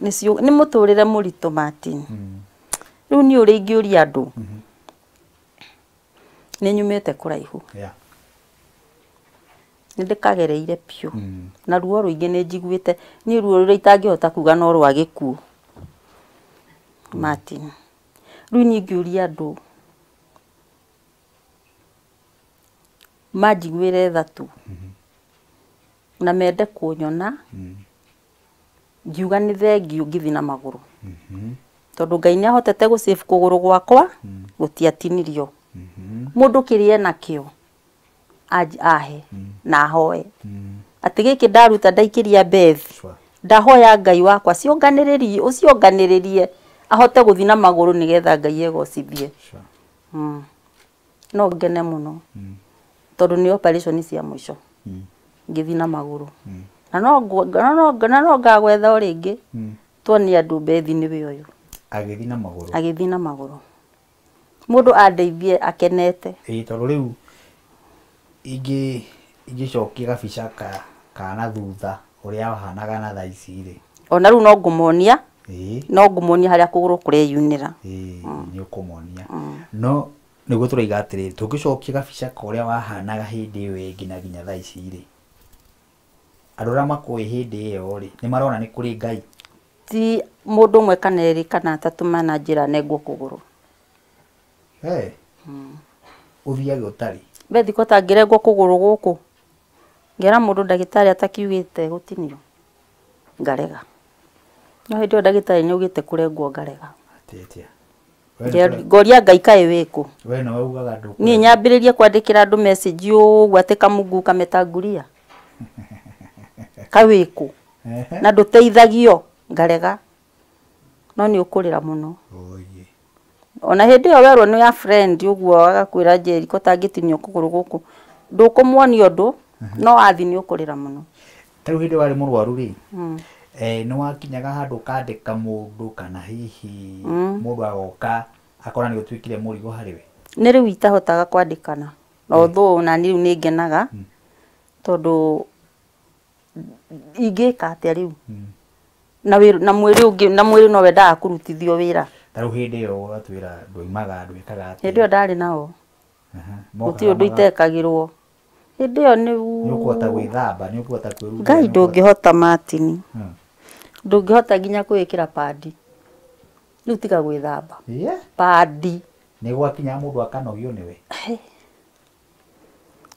A: Nĩ mũtũrĩre mũritũ Martin. Rĩu niĩ ũrĩa ingĩũria andũ. Nĩ nyumĩte kũraihu. Nĩ ndĩkagereire biũ. Na ruo rũingĩ nĩ njiguĩte. Niĩ ruo rũrĩa itangĩhota kuga no rwa gĩkuũ. Martin. Rĩu niĩ ingĩũria andũ manjiguĩre tha tu. Na mende kũnyona. Ngiuga nĩ thengiũ ngĩthiĩ na magũrũ. Tondũ Ngai nĩ ahotete gũ save kũgũrũ gwakwa gũtiatinirio. Mũndũ kĩrĩa enakĩo ahe na ahoe. Atĩ gĩkĩ ndaruta ndaikĩria Beth. Ndahoya Ngai wakwa cionganĩrĩrie, ũcionganĩrĩrie ahote gũthiĩ na magũrũ nĩgetha Ngai egocithie. No ngene mũno. Tondũ nĩ operation cia mũico. Ngĩthiĩ na magũrũ. Na no ngagwetha o rĩngĩ. Tuonie andũ Beth nĩwe ũyũ.
B: Agĩthiĩ na magũrũ.
A: Agĩthiĩ na magũrũ. Mũndũ andeithie akenete.
B: Ĩĩ tondũ rĩu ingĩcokia gabica ka na thutha ũrĩa wahanaga na thaa ici rĩ.
A: Ona rĩu no ngũmonia. No ngũmonia harĩa kũgũrũ kũreyunĩra.
B: Ĩĩ nĩ ũkũmonia. No nĩguo tũraiga atĩrĩrĩ, tũngĩcokia gabica ka ũrĩa wahanaga hĩndĩ ĩyo ĩngĩ na nginya thaa ici rĩ, andũ arĩa makũĩ hĩndĩ ĩyo rĩ, nĩ marona nĩ kũrĩ Ngai.
A: Ti mũndũ ũmwe kana erĩ kana atatũ mananjĩra nengwo kũgũrũ.
B: Ũthiage ũtarĩ.
A: Beth ko tangĩrengwo kũgũrũ gũkũ. Ngera mũndũ ndagĩtarĩ atakiugĩte gũtinio. Ngarega. No hĩndĩ ĩyo ndagĩtarĩ nĩaugĩte kũrengwo ngarega.
B: Atĩ.
A: Ngoria Ngai kaĩ wĩkũ.
B: We nowe ugaga ndũkũrengwo.
A: Niĩ nyambĩrĩrie kwandĩkĩra andũ message ũguo atĩ kamungu kametanguria. Kaĩ wĩkũ. Na ndũteithagio ngarega. No nĩ ũkũrĩra mũno. Ona hĩndĩ ĩyo werwo nĩ ya friend ũguo agakwĩra Njeri ko tangĩtinio kũgũrũ gũkũ. Ndũkũmuonia ũndũ no athi nĩ ũkũrĩra mũno.
B: Ta rĩu hĩndĩ warĩ mũrwaru rĩ, nĩ wakinyaga handũ ũkandĩka mũndũ kana hihi mũndũ agoka akona nĩ ũtuĩkire mũrigo harĩ we?
A: Nĩ rĩu itahotaga kwandĩkana. Although ona niĩ rĩu nĩ ngenaga tondũ Ingĩka atĩa rĩu? Na wĩra na mwĩrĩ ũngĩ na mwĩrĩ no wendaga kũrutithio wĩra.
B: Ta rĩu hĩndĩ ĩyo ũgatwĩra ndwoimaga ndwĩkaga atĩa?
A: Hĩndĩ ĩyo ndarĩ nao. Gũtirĩ ũndũ itekagĩrwo. Hĩndĩ ĩyo nĩ
B: Nĩ ũkũhota gwĩthamba, nĩ ũkũhota kwĩruga.
A: Ngai ndũngĩhota Martin. Ndũngĩhota nginya kwĩĩkĩra padi. Rĩu tiga gwĩthamba.
B: Yeah.
A: Padi.
B: Nĩ gwakinya mũndũ akanogio nĩwe.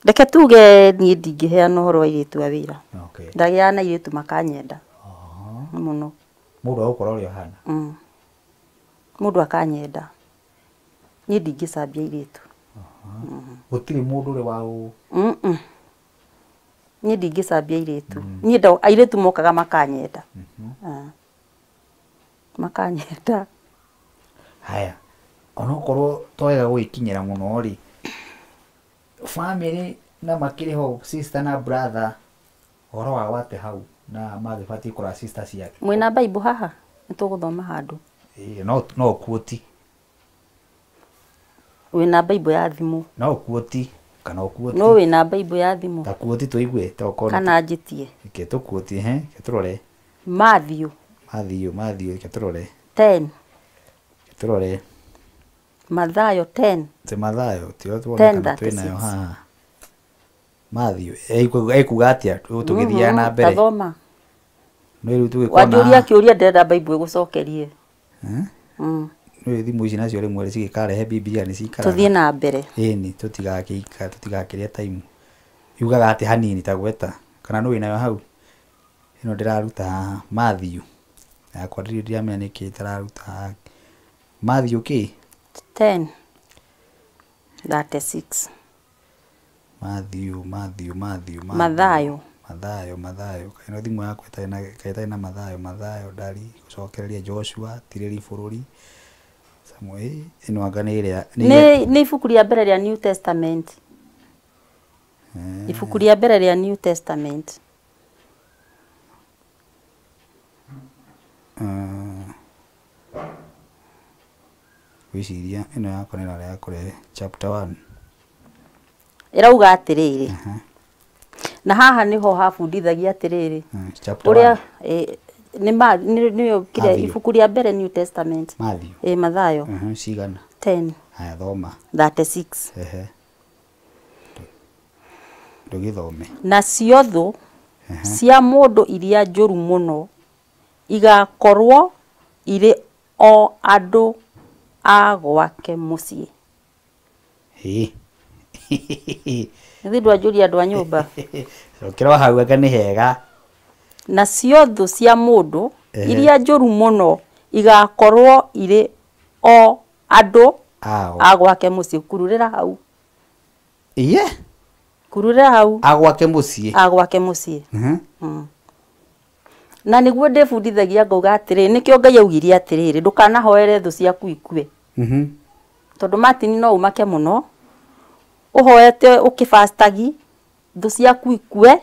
A: Reke tuge niĩ ndingĩheana ũhoro wa airĩtu a wĩra.
B: Okay.
A: Ndagĩaga na airĩtu makanyenda. Mũno.
B: Mũndũ agũkora ũrĩa ũhana.
A: Mũndũ akanyenda. Niĩ ndingĩcambia airĩtu.
B: Gũtirĩ mũndũ ũrĩ wa ũ.
A: Niĩ ndingĩcambia airĩtu. Niĩ airĩtu mokaga makanyenda. Makanyenda.
B: Haya. Onokorwo to wega gũgĩkinyĩra mũno rĩ, family na makĩrĩ ho sister na brother ũhoro wa wate hau na magĩbatiĩ kũrora sister ciake.
A: Mwĩna Bible haha? Nĩtũgũthoma handũ.
B: Ĩĩ no ũkuoti.
A: Wĩna Bible ya thimũ.
B: No ũkuoti kana ũkuoti.
A: No wĩna Bible ya thimũ.
B: Ta kuoti tũigue ta ũkorwo.
A: Kana njĩtie.
B: Reke tũkuoti reke tũrore.
A: Matthew.
B: Matthew reke tũrore.
A: 10.
B: Reke tũrore.
A: Mathayo 10.
B: Ti Mathayo tio tuone kana twĩnayo haha. Matthew ekuga atĩa tũgĩthiaga na mbere.
A: Tathoma.
B: No rĩu tũgĩkona.
A: Wanjũria kĩũria ndĩrenda Bible ĩgũcokerie.
B: Nĩ thimũ ici nacio rĩmwe cigĩkarehe Biblia nĩ cikaraga.
A: Tũthiĩ na mbere.
B: Ĩni tũtigakĩrĩa time. Yugaga atĩ hanini ta gweta kana nĩ wĩnayo hau. Ĩno ndĩraruta haha Matthew. Yakwa ndirĩ ndiramenya nĩkĩ ĩtararuta haha. Matthew kĩ?
A: 10:36.
B: Matthew.
A: Mathayo.
B: Mathayo. Ĩno thimũ yakwa ĩtarĩ na Mathayo ndari gũcokereria Joshua tirĩri bũrũri. Samuel ĩno anga nĩ ĩrĩa
A: nĩ ibuku rĩa mbere rĩa New Testament. Ibuku rĩa mbere rĩa New Testament.
B: Gwĩciria ĩno yakwa nĩ ĩrarega kũrehe chapter 1.
A: Ĩrauga atĩrĩrĩ. Na haha nĩho habundithagia atĩrĩrĩ.
B: Chapter 1.
A: Nĩ kĩrĩa ibuku rĩa mbere New Testament.
B: Matthew.
A: Mathayo.
B: Cigana?
A: 10.
B: Haya thoma.
A: 36.
B: Ndũgĩthome.
A: Nacio thũ cia mũndũ iria njũru mũno igakorwo irĩ o andũ a gwake mũciĩ. Nĩ ndwanjũria andũ a nyũmba.
B: Cokera hau anga nĩ hega.
A: Nacio thũ cia mũndũ iria njũru mũno igakorwo irĩ o andũ a gwake mũciĩ. Kururĩra hau.
B: Iye?
A: Kururĩra hau.
B: A gwake mũciĩ.
A: A gwake mũciĩ. Na nĩguo ndĩbundithagia ngauga atĩrĩrĩ, nĩkĩo Ngai augire atĩrĩrĩ, ndũkanahoere thũ ciaku ikue. Tondũ Martin no ũmake mũno ũhoete ũkĩbastagi thũ ciaku ikue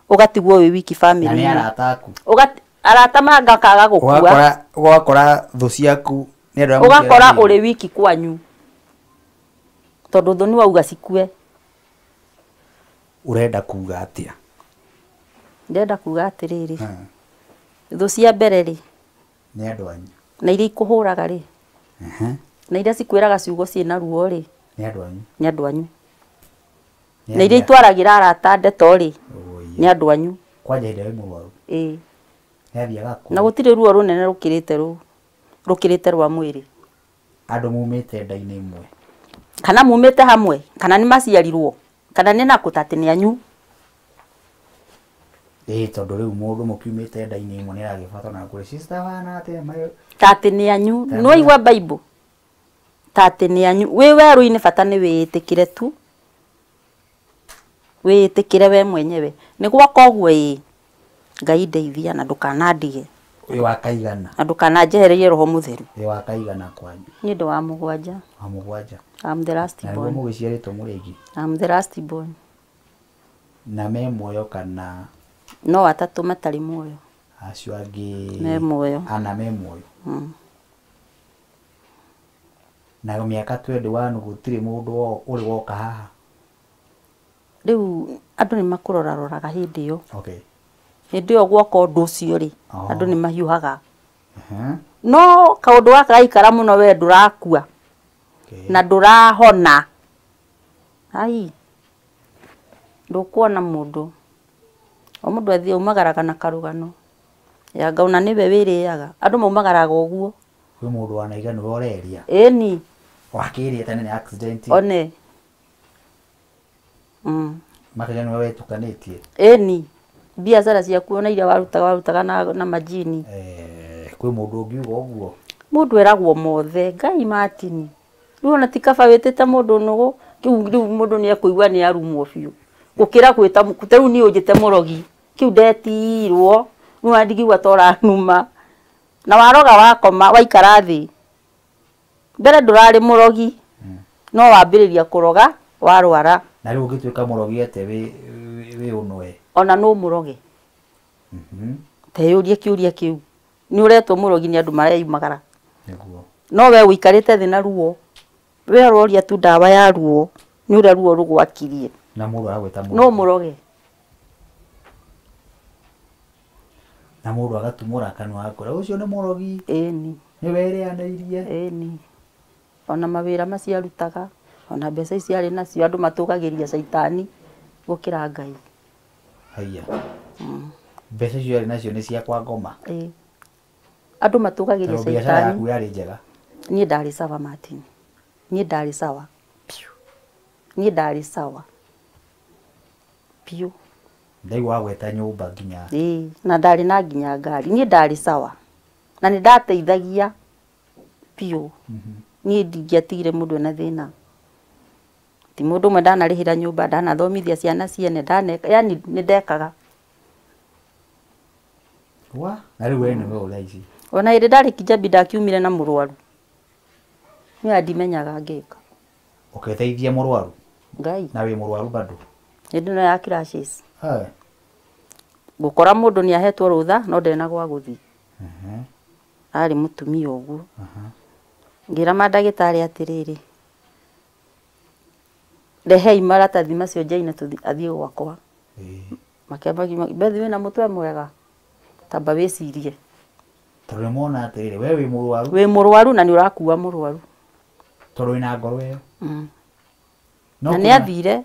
A: ũgatigwo wĩ wiki family.
B: Na nĩ arata aku.
A: Arata mangakaga gũkua.
B: Ũgakora thũ ciaku nĩ andũ arĩa
A: ũgakora ũrĩ wiki kwanyu. Tondũ thũ nĩ wauga cikue.
B: Ũrenda kuga atĩa?
A: Ndĩrenda kuga atĩrĩrĩ. Thũ cia mbere rĩ
B: nĩ andũ anyu.
A: Na iria ikũhũraga rĩ. Na iria cikwĩraga ciugo ciĩna ruo rĩ
B: nĩ andũ anyu.
A: Nĩ andũ anyu. Na iria itwaragĩra arata ndeto rĩ nĩ andũ anyu.
B: Kwanja hĩndĩ ĩrĩa wĩ mũrwaru.
A: Ĩĩ.
B: Nĩathiaga kũ?
A: Na gũtirĩ ruo rũnene rũkĩrĩte rũu. Rũkĩrĩte rwa mwĩrĩ.
B: Andũ mumĩte nda-inĩ ĩmwe.
A: Kana mumĩte hamwe, kana nĩ maciarirwo, kana nĩ nakũ ta atĩ nĩ anyu.
B: Ĩĩ tondũ rĩu mũndũ mũkiumĩte nda-inĩ ĩmwe nĩ aragĩbatara na kũrĩ sister wana atĩa
A: ta atĩ nĩ anyu. Nĩ waigua Bible? Ta atĩ nĩ anyu. Wĩ werũ-inĩ bata nĩ wĩĩtĩkĩre tu. Wĩĩtĩkĩre we mwenyewe. Nĩ gwaka ũguo ĩĩ. Ngai ndeithia na ndũkanandige.
B: Wĩ wa kaigana.
A: Na ndũkananjehererie roho mũtheru.
B: Wĩ wa kaigana kwanyu.
A: Niĩ ndĩ wa mũgwanja.
B: Wa mũgwanja.
A: I'm the last born.
B: Na nĩguo mũgĩciarĩtwo mũrĩ aingĩ?
A: I'm the last born.
B: Na me muoyo kana?
A: No atatũ matarĩ muoyo.
B: Acio angĩ
A: me muoyo.
B: Ana me muoyo. Na mĩaka 21 gũtirĩ mũndũ ũrĩ woka haha.
A: Rĩu andũ nĩ makũroraroraga hĩndĩ ĩyo.
B: Okay.
A: Hĩndĩ ĩyo gwoka ũndũ ũcio rĩ, andũ nĩ mahiũhaga. No kaũndũ gaka gaikara mũno we ndũrakua na ndũrahona. Ai, ndũkuona mũndũ. O mũndũ athiĩ aumagaraga na karũgano. Ya ngauna nĩwe wĩrĩaga. Andũ maumagaraga ũguo.
B: Kwĩ mũndũ wanaiga nĩwe ũreria.
A: Ĩni.
B: Wakĩrĩa tene nĩ accident.
A: One.
B: Makaiga nĩwe wetukanĩtie.
A: Ĩni. Biacara ciaku ona iria warutaga na majini.
B: Kwĩ mũndũ ũngiuga ũguo.
A: Mũndũ eragwo mothe, Ngai Martin. Rĩu ona ti kaba wĩtĩte mũndũ nũgũ, kĩu rĩu mũndũ nĩ ekũigua nĩ arumwo biũ. Gũkĩra gwĩta, ta rĩu niĩ ũnjĩte mũrogi, kĩu ndetirwo, rĩu ona ndingĩigua ta ũranuma. Na waroga wakoma, waikara thĩ. Mbere ndũrarĩ mũrogi, no wambĩrĩria kũroga, warwara.
B: Na rĩu ũngĩtuĩka mũrogi atĩa wĩ ũnwe?
A: Ona no mũroge. Teyũrie kĩũria kĩu. Nĩ ũretwo mũrogi nĩ andũ mareyumagara.
B: Nĩguo.
A: No we ũikarĩte thĩ na ruo. We ũroria tu ndawa ya ruo, nĩ ũrĩa ruo rũgwakirie.
B: Na mũndũ aragwĩta mũrogi.
A: No mũroge.
B: Na mũndũ agatumũra kanua agakwĩra ũcio nĩ mũrogi.
A: Ĩni.
B: Nĩ werĩanĩirie.
A: Ĩni. Ona mawĩra macio arutaga, ona mbeca icio arĩ nacio andũ matũgagĩria caitani gũkĩra Ngai.
B: Haiya. Mbeca icio arĩ nacio nĩ cia kwa ngoma.
A: Ĩĩ. Andũ matũgagĩria
B: Tondũ biacara
A: caitani.
B: yaku yarĩ njega.
A: Niĩ ndarĩ sawa Martin. Niĩ ndarĩ sawa. Piũ. Niĩ ndarĩ sawa. Piũ.
B: Ndaigua wagweta nyũmba nginya.
A: Ĩĩ, na ndarĩ na nginya ngari. Niĩ ndarĩ sawa. Na nĩ ndateithagia piũ. Niĩ ndingĩatigire mũndũ ena thĩna. Ti mũndũ ũmwe ndanarĩhĩra nyũmba, ndanathomithia ciana ciene, ndaneka, yani nĩ ndekaga.
B: Wa, na rĩu we nĩwe ũrĩa ici.
A: Ona hĩndĩ ndarĩ Kijabi ndakiumire na mũrwaru. Niĩ ndimenyaga ngĩka.
B: Ũketeithia mũrwaru?
A: Ngai.
B: Na wĩ mũrwaru bado?
A: Hĩndĩ ĩno ya crashes. Gũkora mũndũ nĩ ahetwo rũtha no ndarĩ na gwa gũthiĩ. Arĩ mũtumia ũguo. Ngĩra mandagĩtarĩ atĩrĩrĩ, rehei maratathi macio Jane athiĩ gwakwa. Makĩamba Bethi wĩna mũtwe mwega, tamba wĩcirie.
B: Tondũ nĩmona atĩrĩrĩ, we wĩ mũrwaru.
A: Wĩ mũrwaru na nĩ ũrakua mũrwaru.
B: Tondũ wĩna ngoro ĩyo.
A: Na nĩ athire,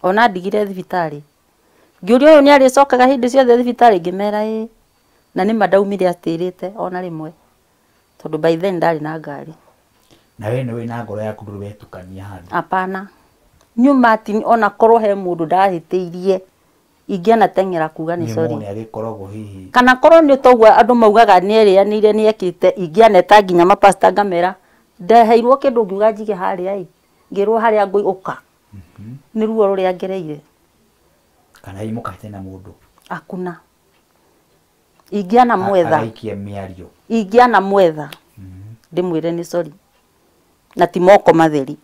A: ona ndigire thibitarĩ. Ngĩũria ũyũ nĩ arĩcokaga hĩndĩ ciothe thibitarĩ, ngĩmera ĩĩ. Na nĩma ndaumire atĩrĩte ona rĩmwe. Tondũ by then ndarĩ na ngari.
B: Na we nĩ wĩna ngoro yaku ndũrĩ wetukania handũ.
A: Hapana. Niĩ Martin ona korwo he mũndũ ndahĩtĩirie, ingĩanateng'era kuga nĩ sorry.
B: Nĩ agĩkoragwo hihi.
A: Kana korwo nĩ toguo andũ maugaga nĩ erĩanĩire nĩ ekĩte, ingĩaneta nginya mapasta ngamera, ndeheirwo kĩndũ ngiuga njige harĩa ĩ, ngĩrwo harĩa ngũka. Nĩ ruo rũrĩa ngereire.
B: Kana hihi mũkahĩtania na mũndũ.
A: Hakuna. Ingĩanamwetha.
B: Agaikia mĩario.
A: Ingĩanamwetha. Ndĩmwĩre nĩ sorry. Na ti moko matheri.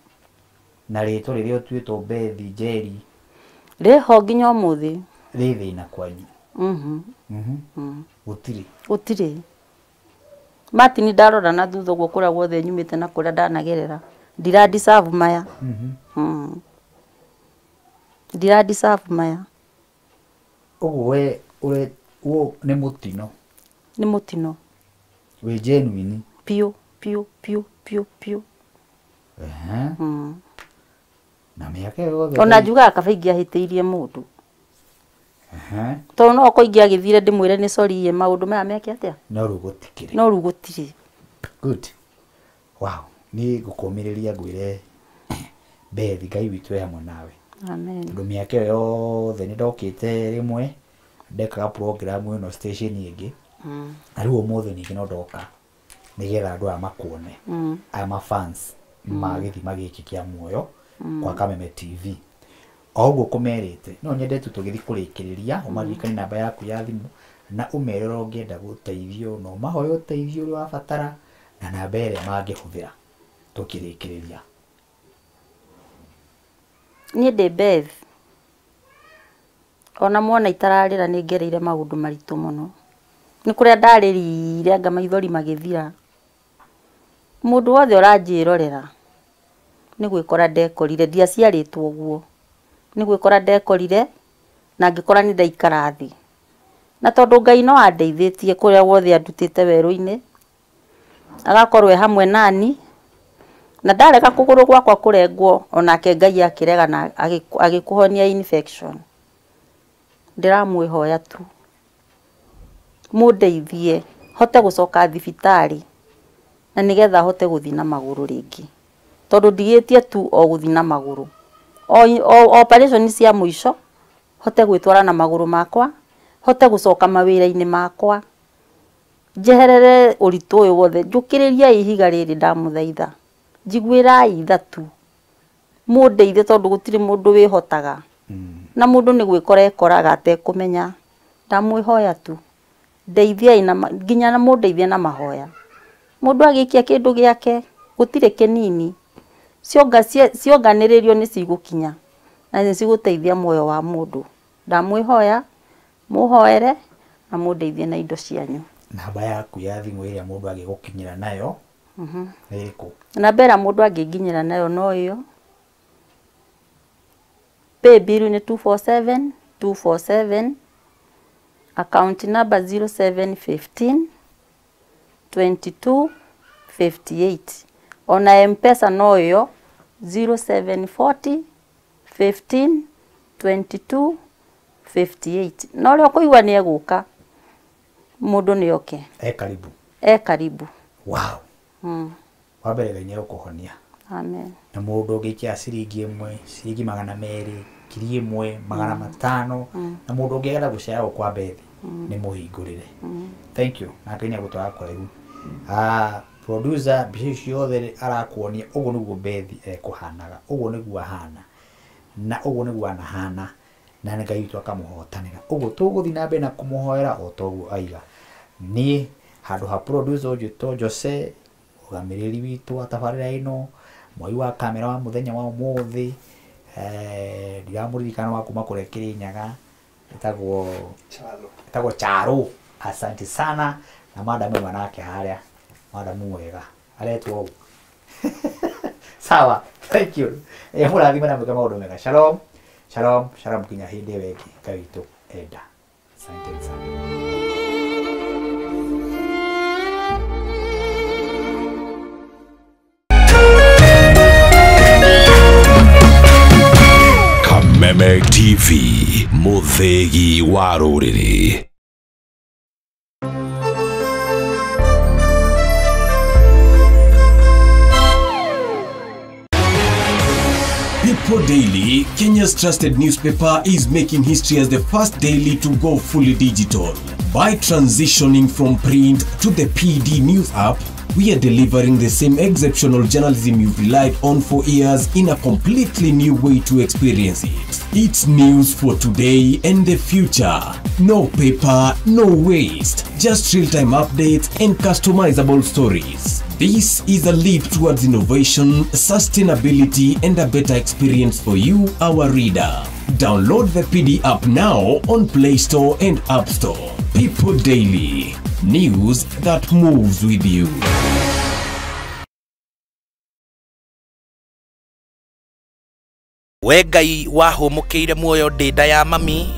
B: Na rĩtwa rĩrĩa ũtuĩtwo Bethi Njeri.
A: Rĩho nginya ũmũthĩ.
B: Rĩ thĩna kwanyu. Gũtirĩ.
A: Gũtirĩ. Martin ndarora na thutha ũguo kũrĩa guothe nyumĩte na kũrĩa ndanagerera. Ndira deserve maya. Ndira deserve maya.
B: Ũguo we ũre nĩ mũtino.
A: Nĩ mũtino.
B: Wĩ genuine.
A: Piũ piũ piũ piũ piũ.
B: Na mĩaka ĩyo yothe.
A: Ona njugaga kaba ingĩahĩtĩirie mũndũ. Tondũ no okorwo ingĩagĩthire ndĩmwĩre nĩ sorry ĩ maũndũ maya meke atĩa?
B: No rĩu gũtikĩrĩ.
A: No rĩu gũtirĩ.
B: Good. Wow. Niĩ ngũkũmĩrĩria ngwĩre Bethi Ngai witũ e hamwe nawe.
A: Amen.
B: Tondũ mĩaka ĩyo yothe nĩ ndokĩte rĩmwe ndekaga program ĩno station ĩngĩ. Na rĩu ũmũthĩ ningĩ no ndoka nĩgetha andũ aya makuone. Aya ma fans ma gĩthima gĩkĩ kĩa muoyo kwa Kameme TV. O ũguo kũmerĩte no nyende tu tũgĩthiĩ kũrĩkĩrĩria ũmaririkanie namba yaku ya thimũ na ũmere ũrĩa ũngĩenda gũteithio na ũmahoe ũteithio ũrĩa ũrabatara na namba ĩrĩa mangĩhũthĩra tũkĩrĩkĩrĩria.
A: Niĩ ndĩ Beth. Ona muona itararĩra nĩ ngereire maũndũ maritũ mũno. Nĩ kũrĩa ndarĩrire anga maithori magĩthira. Mũndũ wothe ũranjĩrorera nĩ gwĩkora ndekorire, ndiaciarĩtwo ũguo. Nĩ gwĩkora ndekorire na ngĩkora nĩ ndaikara thĩ. Na tondũ Ngai no andeithĩtie kũrĩa guothe andutĩte werũ-inĩ, agakorwo e hamwe nani, na ndarega kũgũrũ gwakwa kũrengwo, onake Ngai akĩrega na agĩkũhonia infection. Ndĩramwĩhoya tu mũndeithie hote gũcoka thibitarĩ na nĩgetha hote gũthiĩ na magũrũ rĩngĩ, tondũ ndigĩtie tu o gũthiĩ na magũrũ, o operation cia mũico hote gwĩtwara na magũrũ makwa, hote gũcoka mawĩra-inĩ makwa, njeherere ũritũ ũyũ wothe, njũkĩrĩriai ihiga rĩrĩ ndamũthaitha, njiguĩrai tha tu mũndeithie, tondũ gũtirĩ mũndũ wĩhotaga na mũndũ nĩ gwĩkora ekoraga atekũmenya. Ndamwĩhoya tu ndeithiai na nginya na mũndeithie na mahoya. Mũndũ agĩikia kĩndũ gĩake gũtirĩ kĩnini, cionganĩrĩrio nĩ cigũkinya na nĩ cigũteithia muoyo wa mũndũ. Ndamwĩhoya mũhoere na mũndeithie na indo cianyu.
B: Namba yaku ya thimũ ĩrĩa mũndũ angĩgũkinyĩra nayo nĩ ĩrĩkũ?
A: Namba ĩrĩa mũndũ angĩnginyĩra nayo no ĩyo. Paybill nĩ 247 247, account number 0715 22 58. Ona M-Pesa no ĩyo 0740 15 22 58. Na ũrĩa ũkũigua nĩ egũka, mũndũ nĩ oke.
B: E karibu.
A: E karibu.
B: Wow. Wa mbere Ngai nĩegũkũhonia.
A: Amen.
B: Na mũndũ ũngĩikia ciringi 1, ciringi 200, 1000, 500, na mũndũ ũngĩenda gũcera gũkũ kwa Bethi nĩ mũhingũrĩre. Thank you. Na Ngai nĩegũtwara kũraihu. Producer mbica ici ciothe arakuonia ũguo nĩguo Bethi ekũhanaga, ũguo nĩguo ahana, na ũguo nĩguo anahana, na Ngai witũ akamũhotanĩra. Ũguo tũgũthiĩ na mbere na kũmũhoera o ta ũguo aiga. Niĩ handũ ha producer ũnjĩtwo Jose, mũrũgamĩrĩri witũ wa tabarĩra ĩno, mwai wa kamera wa mũthenya wa ũmũthĩ, ndiramũririkana wa kuma kũrĩa Kĩrĩnyaga, etagwo Charo. Asante sana. Na madamu manake harĩa, madamu mwega aretwo ũũ. Sawa, thank you. Mũrathime na mwĩke maũndũ mega. Shalom, shalom, shalom kinya hĩndĩ ĩyo ĩngĩ Ngai witũ enda. Asante sana.
I: Kameme TV, mũthĩgi wa rũrĩrĩ. People Daily, Kenya's trusted newspaper, is making history as the first daily to go fully digital. By transitioning from print to the PD News app, we are delivering the same exceptional journalism you've relied on for years in a completely new way to experience it. It's news for today and the future. No paper, no waste, just real-time updates and customizable stories. This is a leap towards innovation, sustainability, and a better experience for you, our reader. Download the PD app now on Play Store and App Store. People Daily, news that moves with you.
J: We Ngai wahũmũkĩire muoyo ndĩ nda ya mami.